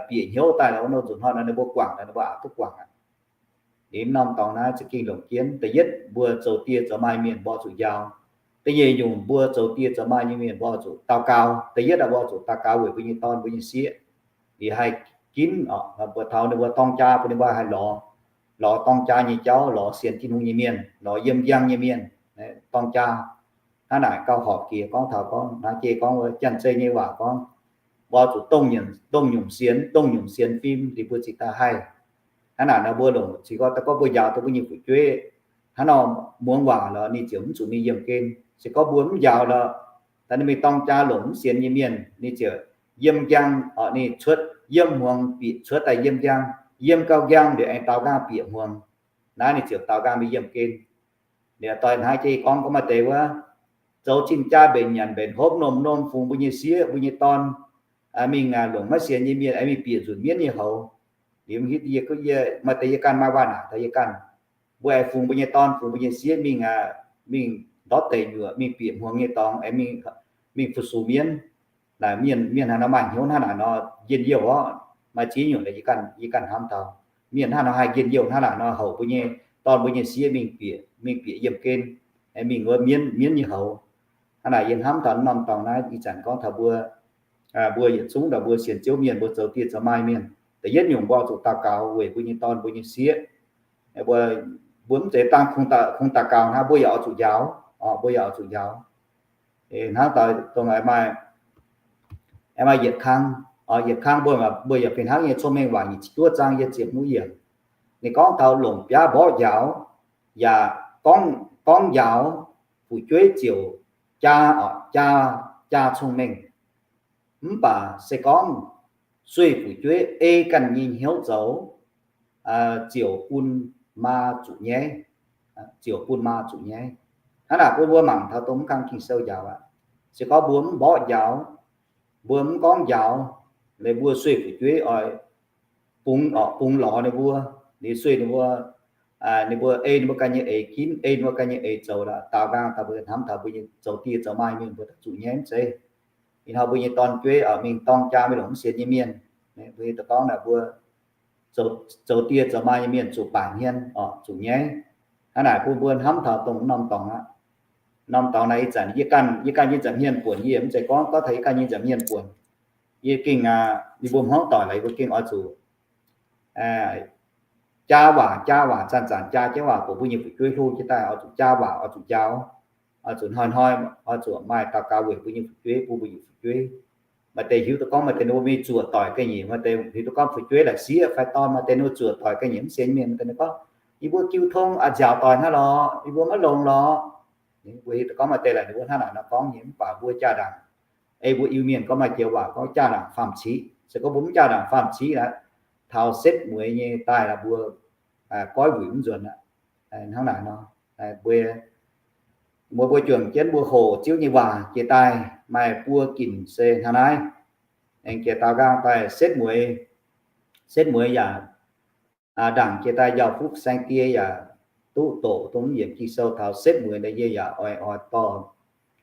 bieqc hnyouv daaih, wuov nzunc hnoi ninh mbuo guangc, ninh mbuo aqc duqv guangc aqv. Liuz norm dorngx naaiv za'gengh longc jienv. Da'yietv, mbuo zoux die zoux maa mienh mbuo zuqc njaaux. Da'nyeic nyungc, mbuo zoux die zoux maa nyei mienh mbuo zuqc daux gaux. Da'yietv, mbuo zuqc daux gaux weic mbuo nyei dorn mbuo nyei sieqv, liuz haih ginv, mbuo taux ninh mbuo dorng jaa bun ninh mbuo haih lorz, lorz dorng jaa nyei jauv, lorz sienx Tin-Hungh nyei mienh, lorz yiem njang nyei mienh dorng jaa. Hnangv naaic gauh horpc jiex gorngv taux gorngv naaiv jiex gorngv wuov janx-zei nyei waac gorngv, mbuo zuqc dongh nyungc sienx, dongh nyungc sienx fim liuz mbuo ziqc daaih haih. Hnangv naaic nor mbuo longc ziqc gorngv, gorngv mbuo njaaux duqv mbuo nyei fu'jueiv hnangv nor muangx waac lorqc, ninh ziouc mv zuqc mingh yiemh gen. Se gorngv mbuo mv njaaux lorqc, daaih ninh mingh dorng jaa longc mv sienx nyei mienh, ninh ziouc yiem njang, ninh cuotv yiem hmuangx bieqc cuotv daaih yiem njang, yiem gau njang liuz aengx daaux nqaang bieqc hmuangx. Naaiv ninh ziouc daaux nqaang mingh yiemh gen. Liuz doix hnangv jiex gorngv, gorngv maaih deix wuov zoux cing-jaa mbenc nyanc mbenc hopv, norm-norm fungx mbuo nyei sieqv mbuo nyei dorn mingh longc maiv sienx nyei mienh, aengx mingh bieqc nzunc mienv nyei houx. Liuz maaih deix yie ganh maaih waac-naanc taux yie ganh, mbuo aengx fungx mbuo nyei dorn fungx mbuo nyei sieqv mingh, mingh ndortv deic nyuoqc mingh bieqc hmuangx nyei dorngx, mingh fu-sux mienv. Naaic mienh, mienh haaix nor maaih hnyouv hnangv naaic nor, njien-youh orqc, maaih ziex nyungc yie ganh, yie ganh hnamv taux. Mienh hnangv nor haih njien-youh hnangv naaic nor, houc mbuo nyei, dorn mbuo nyei sieqv mingh bieqc, mingh bieqc yiem gen, mingh wuov mienv, mienv nyei houx. Hnangv naaic yie hnamv taux norm dorngx naaiv ih zanc gorngv taux mbuo, mbuo yietc zungv ndau mbuo sienx Ziouv mienh, mbuo zoux dieh zoux maaih mienh, da'yietv nyungc mbuo oix zuqc daux gaux weic mbuo nyei dorn mbuo nyei sieqv. Mbuo, mbuo mv zeiz dangh kungx daux gaux hnangv, mbuo yaac oix zuqc njaaux, mbuo yaac oix zuqc njaaux. Hnangv daaih dongh maaih, maaih yietc kang, yietc kang mbuo, mbuo yaac fih hnangv nyei Cong-Mengh Waac nyic ziepc juov zaang yietc ziepc hmz yiemc. Ninh gorngv taux longc biaav mborqv njaaux, yaac gorngv, gorngv njaaux fu'jueiv ziouc jaa, jaa, jaa cong-mengh. Mv baac se gorngv sueih fu'jueiv ei ganh nyei hnyouv zoux, ziouc bun maa zuqc nyaiv, ziouc bun maa zuqc nyaiv. Hnangv naaic bun mbuo mangc taux dongh mv kang Ging-Sou njaaux aqv. Se gorngv mbuo mv mborqv njaaux, mbuo mv gorngv njaaux, mbuo sueih fu'jueiv oix bungx, bungx lorz ninh mbuo, liuz sueih ninh mbuo, ninh mbuo ei ninh mbuo ganh nyei eix ginv, ei ninh mbuo ganh nyei eix zoux lorqc, daaux nqaang daaih mbuo hnamv taux mbuo nyei zoux dieh zoux maaih mienh mbuo zuqc nyaiv mv zeiz. Ih hnoi mbuo nyei dorn-jueiv mingh dorng jaa mingh longc mv sienx nyei mienh, mbuo hiuv duqv gorngv naaic mbuo zoux dieh zoux maaih nyei mienh zuqc baaic hmien, zuqc nyaiv. Hnangv naaic bun mbuo hnamv taux dongh norm dorngx aqv. Norm dorngx naaiv ih zanc yie ganh, yie ganh nyei nza'hmien buonc, yie mv zeiz gorngv gorngv taux yie ganh nyei nza'hmien buonc. Yie gengh, yie mbuo hmuangv doic laaix yie mbuo gengh oix zuqc jaa waac, jaa waac, zanc-zanc jaa jienv waac bun mbuo nyei fu'jueiv hlo jienv daaih, oix zuqc jaa waac, oix zuqc njaaux, oix zuqc hnoi-hnoi, oix zuqc maaih daux gaux weic mbuo nyei fu'jueiv, bun mbuo nyei fu'jueiv maaih deix hiuv duqv gorngv maaih deix ninh mbuo mingh zuoqc doic ga'nyiec, maaih deix hiuv duqv gorngv fu'jueiv laaix sieqv fai dorn, maaih deix ninh mbuo zuoqc doic ga'nyiec mv sienx mienh, maaih deix ninh gorngv, yie mbuo jiu tong a'nziaauc doic hnangv lorqc, yie mbuo maiv longx lorqc. Mbuo hiuv duqv gorngv maaih deix laaix ninh mbuo hnangv naaic nor gorngv nyei, mv baac mbuo jaa-ndaangc, ei mbuo Iu-Mienh gorngv maaih joux waac gorngv jaa-ndaangc faam-ciqv. Se gorngv mbuo mv jaa-ndaangc faam-ciqv aqv, taux setv mueiz nyei daaih laaix mbuo goiv wuic mv nzuonx aqv. Hnangv naaic nor, mbuo, mbuo, mbuo juangc jienv mbuo hoqc Ziouv nyei waac jiex daaih maaih buo ginc se hnangv naaiv. Aengx jiex daaux nqaang daaih setv mueiz, setv mueiz yaac ndaangc jiex daaih njaaux fuqv saeng-die yaac duqv doqc dongh mv yiemc Ging-Sou taux setv mueiz nyei, yie yaac oix, oix dorh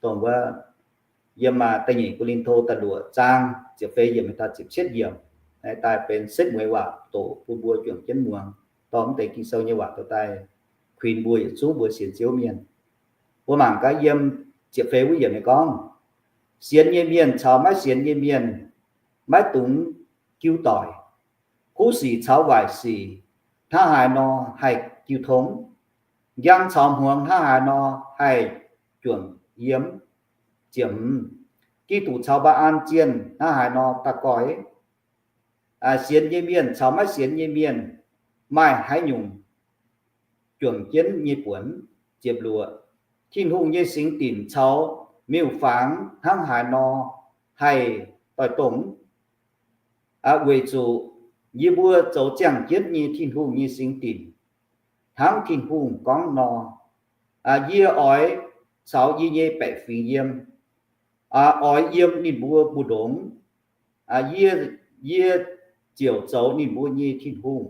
dongh wuov yiem da'nyeic Ko^lin^to da'luoqc zaang ziepc feix yiemc taux ziepc cietv yiemc daaih benx setv mueiz waac doqc bun mbuo juangc jienv muangx, dorh mv deix Ging-Sou nyei waac doqc daaih kuinx mbuo yietc zungv mbuo sienx Ziouv mienh. Mbuo mangc gaax yiem ziepc feix wuov yiemc ninh gorngv, sienx nyei mienh caux maiv sienx nyei mienh maiv dungx jiu doic. Kuv sic caux waaic sic hnangv haaix nor haih jiu tong? Njang caux hmuangx hnangv haaix nor haih juangc yiem? Ziepc hmz, Giduc caux Mbaa^an zienh hnangv haaix nor da'goix? Sienx nyei mienh caux maiv sienx nyei mienh maaih haaix nyungc juangc jienv nyei buonc? Ziepc luoqc, Tin-Hungh nyei singx dinc caux miuc-fangx hnangv haaix nor haih doix-dongh? Weic zuqc yie mbuo zoux ziangh jienv nyei Tin-Hungh nyei singx dinc, hnangv Tin-Hungh gorngv nor, yie oix caux yie nyei baeqc fingx yiem, oix yiem ninh mbuo mbu'ndongx. Yie, yie ziouc zoux ninh mbuo nyei Tin-Hungh,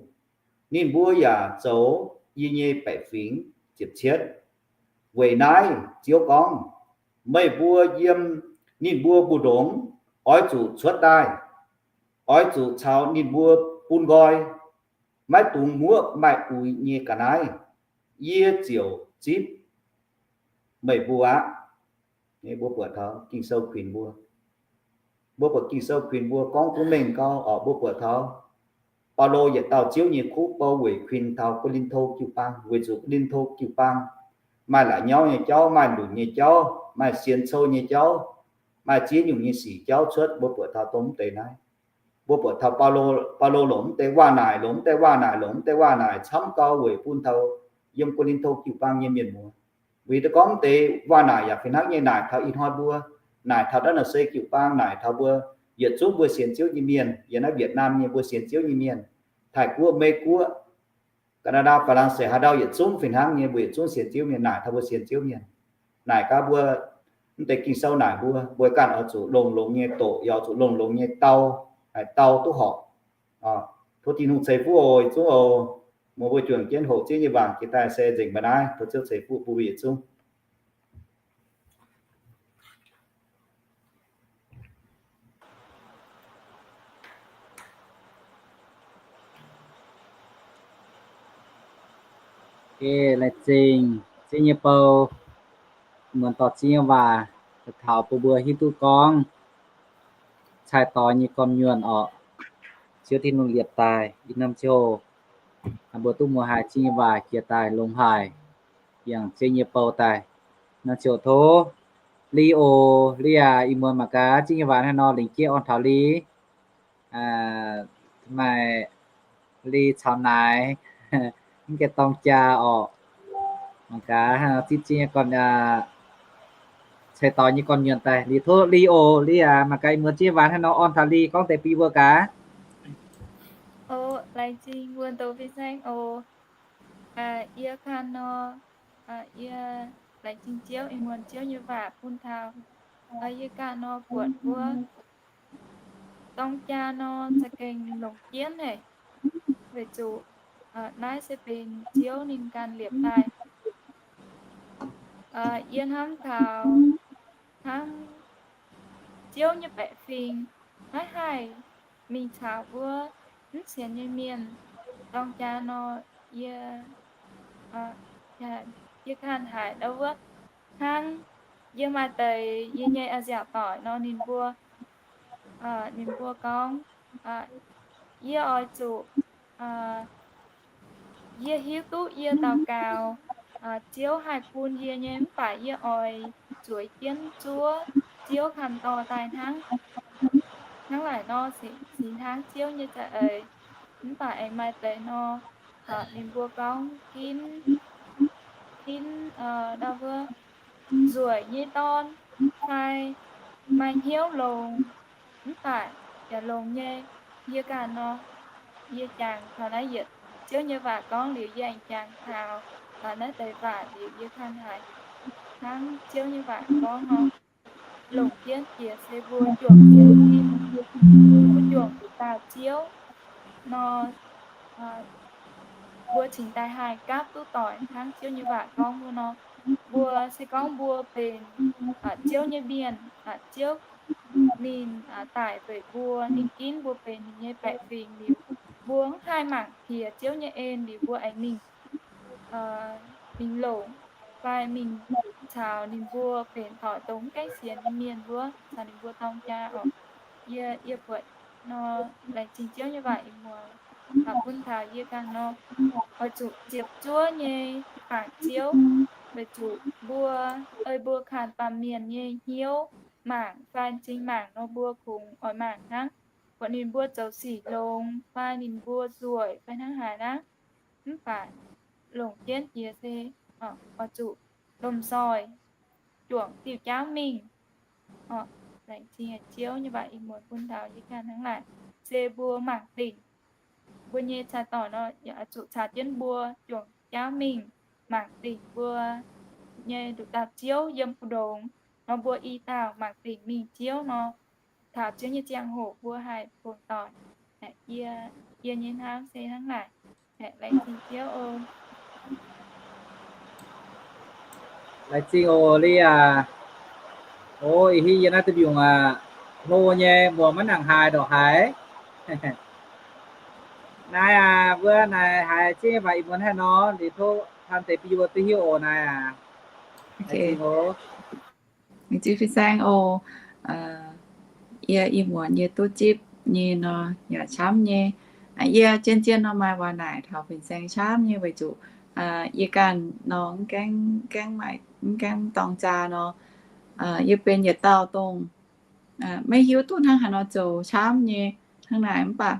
ninh mbuo yaac zoux yie nyei baeqc fingx. Ziepc cietv, Weic naaiv Ziouv gorngv, meih mbuo yiem ninh mbuo mbu'ndongx oix zuqc cuotv daaih, oix zuqc caux ninh mbuo bun nqoi, maiv dungx muoqv maaih uix nyei ga'naaiv. Yie ziouc zipv meih mbuo aqv. Mbuo buatc taux Ging-Sou kuinx mbuo, mbuo buatc Ging-Sou kuinx mbuo gorngv duqv mengh gau oc. Mbuo buatc taux Baulo yietc dauh Ziouv nyei kuv bou weic kuinx taux Ko^lin^to jiu-baang, weic zuqc Ko^lin^to jiu-baang maaih la'nyauv nyei jauv, maaih lunc nyei jauv, maaih sienx cou nyei jauv, maaih ziex nyungc nyei sic jauv cuotv. Mbuo buatc taux dongh mv deix naaiv. Mbuo buatc taux Baulo, Baulo longc mv deix waac-naaic, longc mv deix waac-naaic, longc mv deix waac-naaic camv gau weic bun taux yiem Ko^lin^to jiu-baang nyei mienh muoz. Weic deix gorngv mv deix waac-naaic yaac fih hnangv nyei naaic taux ih hnoi mbuo, naaic taux naaiv nor se jiu-baang, naaic taux mbuo yietc zungv mbuo sienx Ziouv nyei mienh, yiem naaiv Việt Nam nyei mbuo sienx Ziouv nyei mienh, Taiv-Guoqv, Mei-Guoqv, Canada, Faa^lan^se, haaix ndau yietc zungv fih hnangv nyei, mbuo yietc zungv sienx Ziouv mienh, naaic taux mbuo sienx Ziouv mienh. Naaic gaax mbuo, mv deix Ging-Sou naaic mbuo, mbuo ganh oix zuqc longx-longx nyei doqc, yaac oix zuqc longx-longx nyei dau, dau duqv horpc. Tov Tin-Hungh ceix fuqv oc, yietc zungv oc. Mbuo, mbuo juangc jienv hoqc Ziouv nyei waac jiex daaih se nzengc mbuo naaiv. Tov Ziouv ceix fuqv bun mbuo yietc zungv. Laengz zingh Ziouv nyei bou, muonz dorh Ziouv nyei waac taux bun mbuo hiuv duqv gorngv cai-dorn nyei gorn-nyuonh orqc. Ziouv Tin-Hungh liepc daaih ih norm ziouc, mbuo duqv muangx haiz Ziouv nyei waac jiex daaih longx haic, yangh Ziouv nyei bou daaih. Norm ziouc tov Li oc, Li aac, ih muonz mangc gaax Ziouv nyei waac hnangv nor lingc jiex orn taux Li. Maaih Li caux naaic, mv gaengh dorng jaa orqc. Mangc gaax zipv Ziouv nyei gorn, cai-dorn nyei gorn-nyuonh daaih. Liuz tov Li oc, Li aac, mangc gaax ih muonz Ziouv nyei waac hnangv nor orn taux Li gorngv deix bun mbuo gaax. O, laengz zingh wuonh doz fin-saeng oc. Yie ganh nor, yie laengz zingh Ziouv ih muonz Ziouv nyei waac bun taux yie ganh nor buatc wuov dorng jaa nor za'gengh longc jienv haic, weic zuqc naaiv se benx Ziouv ninh ganh liepc daaih. Yie hnamv taux hnangv Ziouv nyei baeqc fingx maiv haih mingh caux wuov mv sienx nyei mienh dorng jaa nor, yie, yie ganh haiz ndau wuov hnangv yie maaih deix yie nyei a'nziaauc doic nor ninh mbuo, ninh mbuo gorngv, yie oix zuqc, yie hiuv duqv yie daux gaux, Ziouv haih bun yie nyei, mv baac yie oix zueiz jienv zuov Ziouv kanh dorh daaih hnangv. Hnangv naaic nor, sic hnangv Ziouv nyei za'eix. Mv baac aengx maaih deix nor, ninh mbuo gorngv ginv, ginv ndau wuov nzueic nyei dorn fai maaih hnyouv longx, mv baac yaac longx nyei. Yie ganh nor, yie jangx taux naaiv yietc Ziouv nyei waac gorngv liuz, yie aengx jangx taux, taux naaiv deix waac liuz, yie ganh haiz hnangv Ziouv nyei waac gorngv nor, longc jienv jiex se mbuo juangc sienx fim, mbuo juangc zuqc daauh Ziouv nor, mbuo cingx daaih haih gapv duqv doic hnangv Ziouv nyei waac gorngv wuov nor. Mbuo se gorngv mbuo benx Ziouv nyei mienh, Ziouv ninh daic weic mbuo, ninh ginv mbuo benx ninh nyei baeqc fingx liuz, mbuo mv haih mangc piex Ziouv nyei en liuz, mbuo aengx mingh, mingh longc fai mingh caux ninh mbuo benx doic dongh mv gaengh sienx nyei mienh wuov, caux ninh mbuo dorng jaa oc. Yie, yie buatc nor, laengz zingh Ziouv nyei waac ih muonz bun taux yie ganh nor, oix zuqc ziepc zuoqv nyei bangc Ziouv, weic zuqc mbuo, ei mbuo kanh baamh mienh nyei hnyouv mangc fai m'zing mangc nor, mbuo kungx oix mangc hnangv. Buatc ninh mbuo zoux sic longx fai ninh mbuo nzueic fai hnangv haaix hnangv, mv baac longc jienv jiex se oix zuqc lomh nzoih juangc diuh jaauv mingh. Laengz zingh Ziouv nyei waac ih muonz bun taux yie ganh hnangv naaic. Se mbuo mangc dingc mbuo nyei cai-dorn nor, yaac oix zuqc caux jienv mbuo juangc jaauv mingh mangc dingc mbuo nyei nduqc dauh Ziouv yiem mbu'ndongx nor, mbuo i dauh mangc dingc mingh Ziouv nor, taux Ziouv nyei ziangh hoc mbuo haih bungx doic. Yie, yie nyei hnamv se hnangv naaic. Laengz zingh Ziouv oc. Laengz zingh oc Li aac. O, ih hiuv yie naaiv duqv mbiungc aqv. Hlo nyei, muoz maiv nangc haaix ndongc haaix. Naaiv aac, mbuo naaic haiz Ziouv nyei waac ih muonz haaix nor, liuz tov taan deix bun yie mbuo duqv hiuv oc naaiv aac. Laengz zingh oc. Laengz zingh fin-saeng oc. Yie ih muonz yie duqv zipv nyei nor yaac camv nyei. Yie zien-zien nor maaih waac naaic taux fin-saeng camv nyei weic zuqc yie ganh nor mv gaengh, mv gaengh maaih, mv gaengh dorng jaa nor, yie benx yietc dauh dongh maiv hiuv duqv hnangv haaix nor zoux camv nyei hnangv naaic. Mv baac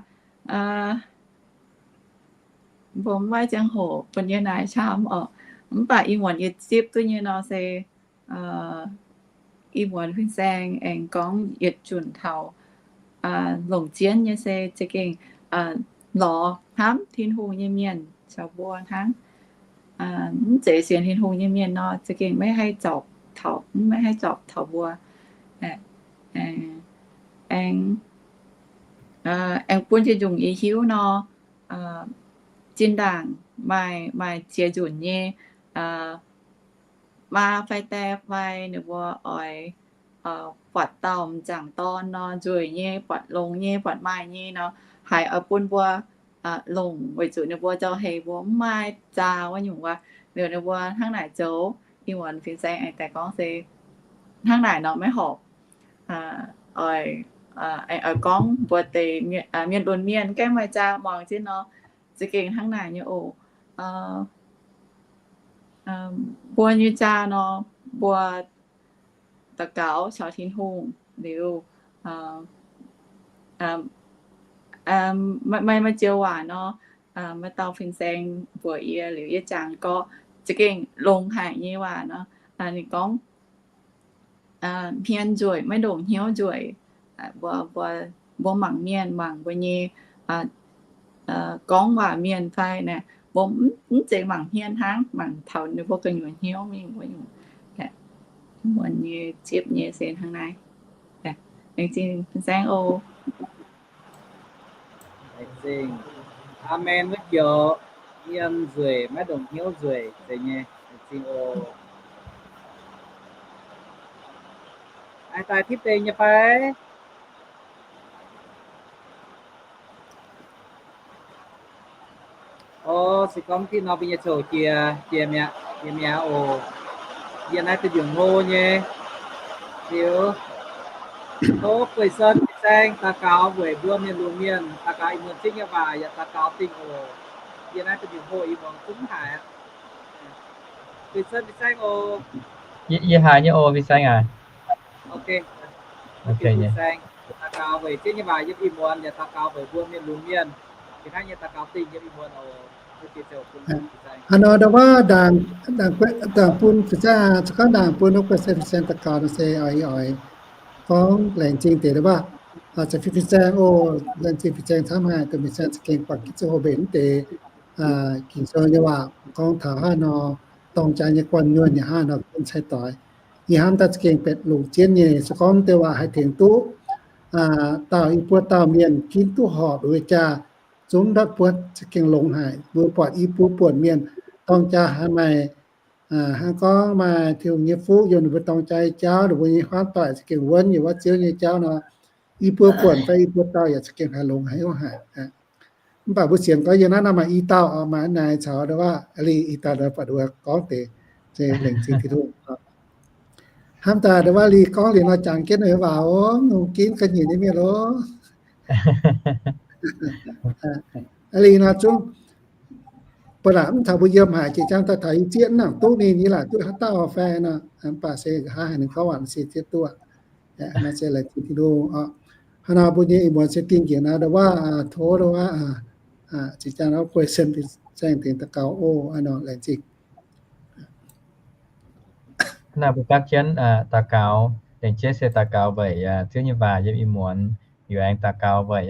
mbuo maiv ziangh hoc bun yie naaic camv oc. Mv baac ih muonz yie zipv duqv nyei nor se ih muonz fin-saeng aengx gorngv yietc zunc taux longc jienv nyei se za'gengh lorz hnamv Tin-Hungh nyei mienh caux mbuo hnangv. Mv zeiz sienx Tin-Hungh nyei mienh nor, za'gengh maiv haih zorpc taux, maiv haih zorpc taux mbuo. Aengx, aengx bun jiex nyungc yie hiuv nor, zinh ndaangc maaih, maaih ziex nzunc nyei maa fai die fai ninh mbuo oix buatc dauh m'jangc dorn nor, nzueic nyei, buatc longx nyei, buatc maaih nyei nor, haiz oix bun mbuo longc weic zuqc ninh mbuo jauv-heix mbuo mv maaih jaa wuov nyungc wuov. Liuz ninh mbuo hnangv naaic zoux, ih muonz fin-saeng aengx daaih gorngv se hnangv naaic nor maiv horpc. Oix, oix gorngv mbuo deix mienh lunx mienh gaengh maaih jaa muangx jienv nor, za'gengh hnangv naaic nyei oc. Mbuo nyei jaa nor, mbuo daux gaux caux Tin-Hungh liuz, maiv, maiv joux waac nor, maaih dauh fin-saeng mbuox yie liuz yie jangx gorqv za'gengh longx haic nyei waac nor, ninh gorngv, hmien nzueic maiv ndongc hnyouv nzueic. Mbuo, mbuo mangc mienh, mangc mbuo nyei gorngv waac mienh fai naaic, mbuo mv zeiz mangc hmien hnangv, mangc taux ninh mbuo gu'nyuoz hnyouv mingh wuov nyungc. Muonz nyei ziepv nyei se hnangv naaiv. Laengz zingh fin-saeng oc. Aamen wuov joux, hmien nzueic maiv ndongc hnyouv nzueic zeiz nyei. Laengz zingh oc. Aengx daaih tipv deix nyei fai? O, se gorngv div nor mbuo nyei coc jiex, jiex mi'aqv, jiex mi'aqv oc. Yie naaiv duqv mbiungc hlo nyei. Liuz, tov Guei Sen fin-saeng daux gaux weic mbuo mienh lunx mienh, daux gaux ih muonz Ziouv nyei waac yaac daux gaux dingh oc. Yie naaiv duqv mbiungc hlo ih muonz zungv haic aqv. Guei Sen fin-saeng oc. Yie haiz nyei oc fin-saeng aac. Daux gaux weic Ziouv nyei waac yiem ih muonz yaac daux gaux weic mbuo mienh lunx mienh. Hnangv nor ndau wuov ndaangc bun fin-saeng, se gorngv ndaangc bun wuov Guei Sen fin-saeng daux gaux nor se oix, oix gorngv laengz zingh deix ndau wuov, fin-saeng oc, laengz zingh fin-saeng camv haic, dongh fin-saeng za'gengh buatc Ging-Sou hoc mbenc mv deix Ging-Sou nyei waac gorngv taux hnangv nor, dorng jaa nyei guanh nyuonh yaac hnangv nor gunv cai doix. Ih hnamv daaih za'gengh betv longc jienv nyei. Se gorngv deix waac haih tengx duqv dauh, i buo dauh mienh ginv duqv horpc wuov jaa, zungv ndortv buatc za'gengh longx haic. Mbuo buatc i buo buonc mienh dorng jaa haiz maaih hnangv gorngv maaih Tin-Hungh nyei fuqv yiem ninh mbuo dorng jaa nyei jauv, ninh mbuo nyei huaamv doic za'gengh wuonv yiem wuov Ziouv nyei jauv nor, i buo buonc fai i buo dauh yaac za'gengh haih longx haic, haiz haic. Mv baac mbuo sienx gorngv yiem naaiv nor maaih i dauh oc, maaih naaic caux ndau wuov Li i dauh nor buatc wuov gorngv deix, se laengz zingh Tin-Hungh. Hnamv daaih ndau wuov Li gorngv liuz nor jangx jienv ninh waac oc, longx ginv ga'nyiec nyei mienh oc. Li nor zungv ba'laqc mv taux mbuo yiem haic, jiex jangv daaih taux i zieqv mv nangc duqv ninh, yie laaic duqv haaix dauh fai nor, mv baac se nqa'haav haiz ninh gorngv waac se zieqv duqv. Nor se laengz zingh Tin-Hungh oc. Hnangv nor mbuo nyei ih muonz se dingh njiec naaiv ndau wuov, tov ndau wuov zinh ziangh wuov Guei Sen fin-saeng tengx daux gaux oc. Hnangv nor laengz zingh. Hnangv naaiv mbuo gapv jienv daux gaux, laengz jeiv se daux gaux weic Ziouv nyei waac yiem ih muonz, liuz aengx daux gaux weic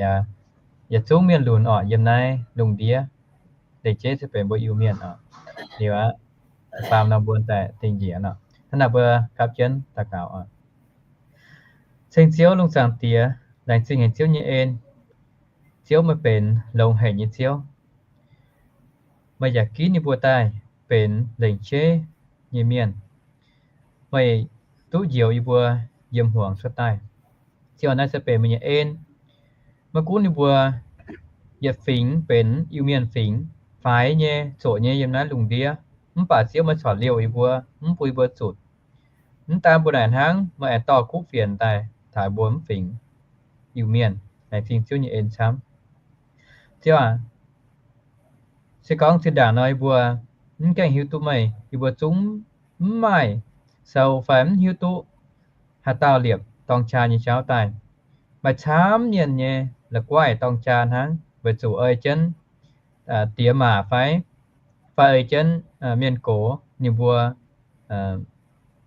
yietc zungv mienh lunx oc yiem naaiv lungh ndiev. Laengz jeiv se benx mbuo Iu-Mienh oc. Liuz aqv, baamz nor mbuo daaih dingh njiec oc. Hnangv naaiv mbuo gapv jienv daux gaux oc. Ceng Ziouv lungh zaangc Diex, laengz zingh haic Ziouv nyei en. Ziouv meih benx longx haic nyei Ziouv. Meih yaac ginv yie mbuo daaih benx lengc jeiv nyei mienh. Meih duqv njoux yie mbuo yiem hmuangx cuotv daaih. Ziouv, naaiv se benx meih nyei en. Maiv gunv yie mbuo yietc fingx benx Iu-Mienh fingx, faix nyei, zoqc nyei yiem naaiv lungh ndiev, mv baac Ziouv meih corc liouh yie mbuo, mv bun yie mbuo zutc. Mv daan mbuo naaic hnangv, meih aengx dorh kuv fienx daaih taaix mbuo mv fingx Iu-Mienh. Laengz zingh Ziouv nyei en camv. Ziouv aac, se gorngv zinh ndaangc nor yie mbuo mv gaengh hiuv duqv meih, yie mbuo zungv mv maaih sou fai mv hiuv duqv haaix dauh liepc dorng jaa nyei jauv daaih. Maaih camv mienh nyei la'guaih dorng jaa hnangv, weic zuqc ei jienv diex maac fai, fai ei jienv mienh gox ninh mbuo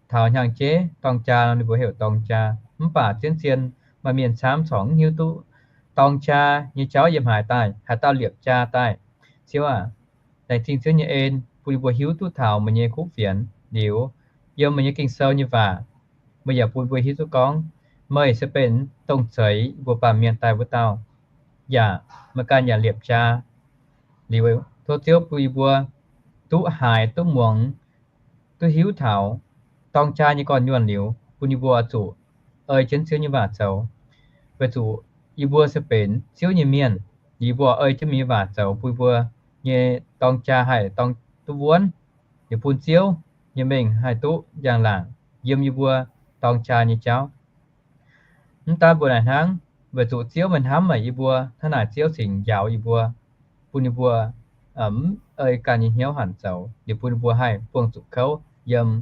taux hnyangx-jeiv dorng jaa nor ninh mbuo heuc dorng jaa. Mv baac zien-zien maaih mienh camv corc mv hiuv duqv dorng jaa nyei jauv yiem haaix daaih, haaix dauh liepc jaa daaih. Ziouv aac, laengz zingh Ziouv nyei en bun yie mbuo hiuv duqv taux meih nyei kuv fienx liuz, yiem meih nyei Ging-Sou nyei waac, meih yaac bun mbuo hiuv duqv gorngv meih se benx dongh zeix yie mbuo baamh mienh daaih wuov dauh, yaac meih ganh yaac liepc jaa. Liuz tov Ziouv bun yie mbuo duqv haiz, duqv muangx, duqv hiuv taux dorng jaa nyei gorn-nyuonh liuz, bun yie mbuo zuqc ei jienv Ziouv nyei waac zoux, weic zuqc yie mbuo se benx Ziouv nyei mienh. Yie mbuo ei jienv mingh nyei waac zoux bun yie mbuo nyei dorng jaa haih dorng duqv wuonv, yaac bun Ziouv nyei mengh haih duqv njang-laangc yiem yie mbuo dorng jaa nyei jauv. Mv daan mbuo naaic hnangv, weic zuqc Ziouv meih hnamv meih yie mbuo, hnangv naaic Ziouv cingx njaaux yie mbuo, bun yie mbuo mv ei ganh nyei hnyouv hanc zoux, liuz bun yie mbuo haih buangh zuqc kouv yiem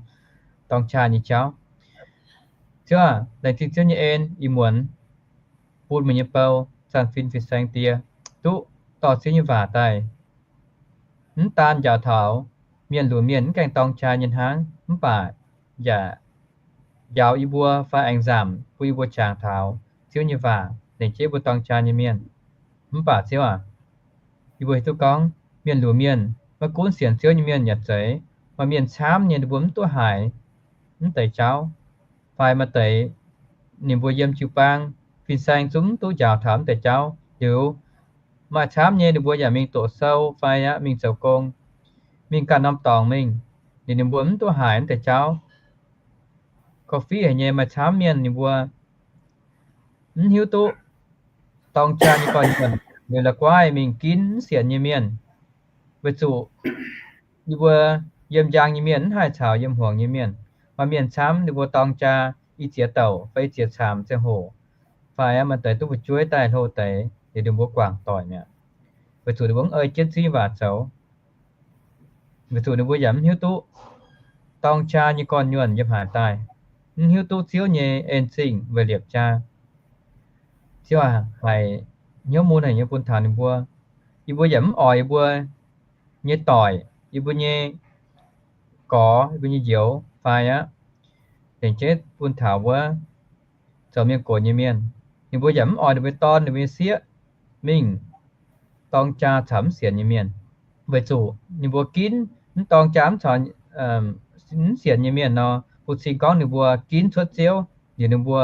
dorng jaa nyei jauv. Ziouv aac, laengz zingh Ziouv nyei en, ih muonz bun meih nyei bou Zaanh Fin fin-saeng die duqv dorh Ziouv nyei waac daaih, mv daan njaaux taux mienh lunx mienh mv gaengh dorng jaa nyei hnangv, mv baac yaac njaaux yie mbuo fai aengx nzaamc bun yie mbuo jangx taux Ziouv nyei waac, lengc jeiv mbuo dorng jaa nyei mienh. Mv baac Ziouv aac, yie mbuo hiuv duqv gorngv mienh lunx mienh, maiv gunv sienx Ziouv nyei mienh yaac zeiz, maaih mienh camv nyei ninh mbuo mv duqv haiz mv deix jauv, fai maaih deix ninh mbuo yiem jiu-baang fin-saeng zungv mv duqv njaaux taux mv deix jauv. Liuz maaih camv nyei ninh mbuo yaac mingh doqc sou fai aqv mingh zoux gong, mingh ganh norm dorngx mingh, liuz ninh mbuo mv duqv haiz mv deix jauv. Korv-fiqv haic nyei maaih camv mienh ninh mbuo mv hiuv duqv dorng jaa nyei gorn-nyuonh, liuz la'guaih mingh ginv mv sienx nyei mienh. Weic zuqc yie mbuo yiem njang nyei mienh mv haih caux yiem hmuangx nyei mienh. Maaih mienh camv ninh mbuo dorng jaa i ziex douc fai i ziex caamx ziangh hoc, fai maaih deix duqv fu'jueiv daaih hlo deix, liuz ninh mbuo guangc doic mi'aqv, weic zuqc ninh mbuo mv ei jienv Ziouv nyei waac zoux. Weic zuqc ninh mbuo yaac mv hiuv duqv dorng jaa nyei gorn-nyuonh yiem haaix daaih, mv hiuv duqv Ziouv nyei en zingh weic liepc jaa. Ziouv aac, haiz hnyouv mun haic nyei bun taux ninh mbuo. Yie mbuo yaac mv oix yie mbuo nyei doic, yie mbuo nyei gorx, yie mbuo nyei njoux fai aqv, lengc jeiv bun taux wuov zoux mienh gox nyei mienh. Ninh mbuo yaac mv oix ninh mbuo nyei dorn, ninh mbuo nyei sieqv mingh dorng jaa caux mv sienx nyei mienh, weic zuqc ninh mbuo ginv mv dorng jaa mv caux mv sienx nyei mienh nor, bu cing gorngv ninh mbuo ginv cuotv Ziouv, liuz ninh mbuo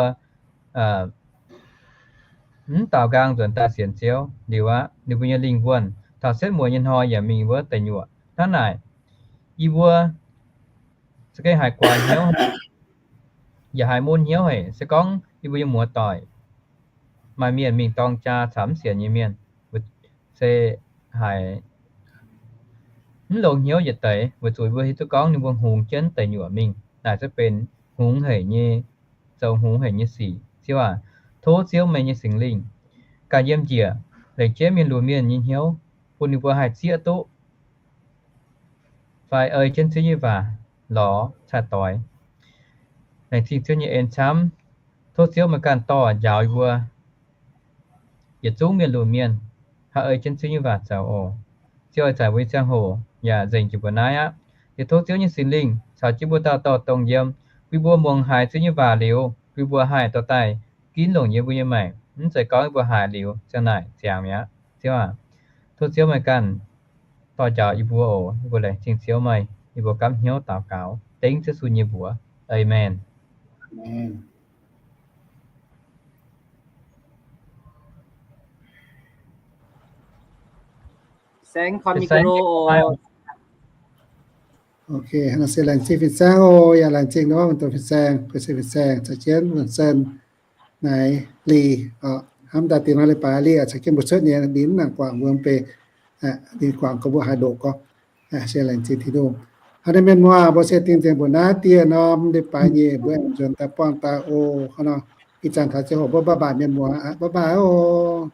mv daaux nqaang nzuonx daaih sienx Ziouv liuz aqv, ninh mbuo nyei lingh wuonh taux setv mueiz nyei hnoi yaac mingh wuov deic nyuoqc. Hnangv naaic, yie mbuo za'gengh haiz guaax hnyouv, yaac haiz mun hnyouv haic. Se gorngv yie mbuo nyei muoz-doic maaih mienh mingh dorng jaa caux mv sienx nyei mienh, se haiz mv longx hnyouv yietc deix, weic zuqc yie mbuo hiuv duqv gorngv ninh mbuo hngongx jienv deic nyuoqc mingh. Naaic se benx hngongx haic nyei, zoux hngongx haic nyei sic. Ziouv aac, tov Ziouv meih nyei Singx Lingh ganh yiem njiec lengc jeiv mienh lunx mienh nyei hnyouv, bun ninh mbuo haih zieqv duqv fai ei jienv Ziouv nyei waac lorz cai-doix. Laengz zingh Ziouv nyei en camv. Tov Ziouv meih ganh dorh njaaux yie mbuo yietc zungv mienh lunx mienh haih ei jienv Ziouv nyei waac zoux oc. Ziouv aac, zanc mbuo nyei ziangh hoc yaac nzengc jiex mbuo naaiv aqv. Yie tov Ziouv nyei Singx Lingh caux jienv mbuo dauh dauh dongh yiem, bun mbuo muangx haiz Ziouv nyei waac liuz, bun mbuo haih dorh daaih ginv longc yie mbuo nyei maengc. Mv zeiz gorngv yie mbuo haiz liuz ziang naaic ziangx mi'aqv. Ziouv aac, tov Ziouv meih ganh dorh njaaux yie mbuo oc. Yie mbuo laengz zingh Ziouv meih. Yie mbuo gaamv hnyouv daux gaux dengv Ziouv Yesu nyei mbuox. Aamen. Saeng, koi micro oc. Ok, se laengz zingh fin-saeng oc. Yaac laengz zingh nor, mbuo doqc fin-saeng, guei se fin-saeng, caux jienv wuonh sen naaic lic, hnamv daaih dingc nor leiz-baaix lic, caux jienv mbuo cuotv nyei ninh nangc guangc mbuo mv bei, ninh guangc gorngv mbuo haih ndoqc gorngv. Se laengz zingh Tin-Hungh. Hnangv naaic mienh muoz, mbuo se dingh nzengc mbuo naaiv dieh norm leiz-baaix nyei, mbuo aengx nzuonx daaih buangh daaih oc. Hnangv nor, ih zanc taux ziangh hoc mbuo bye bye mienh muoz aqv, bye bye oc.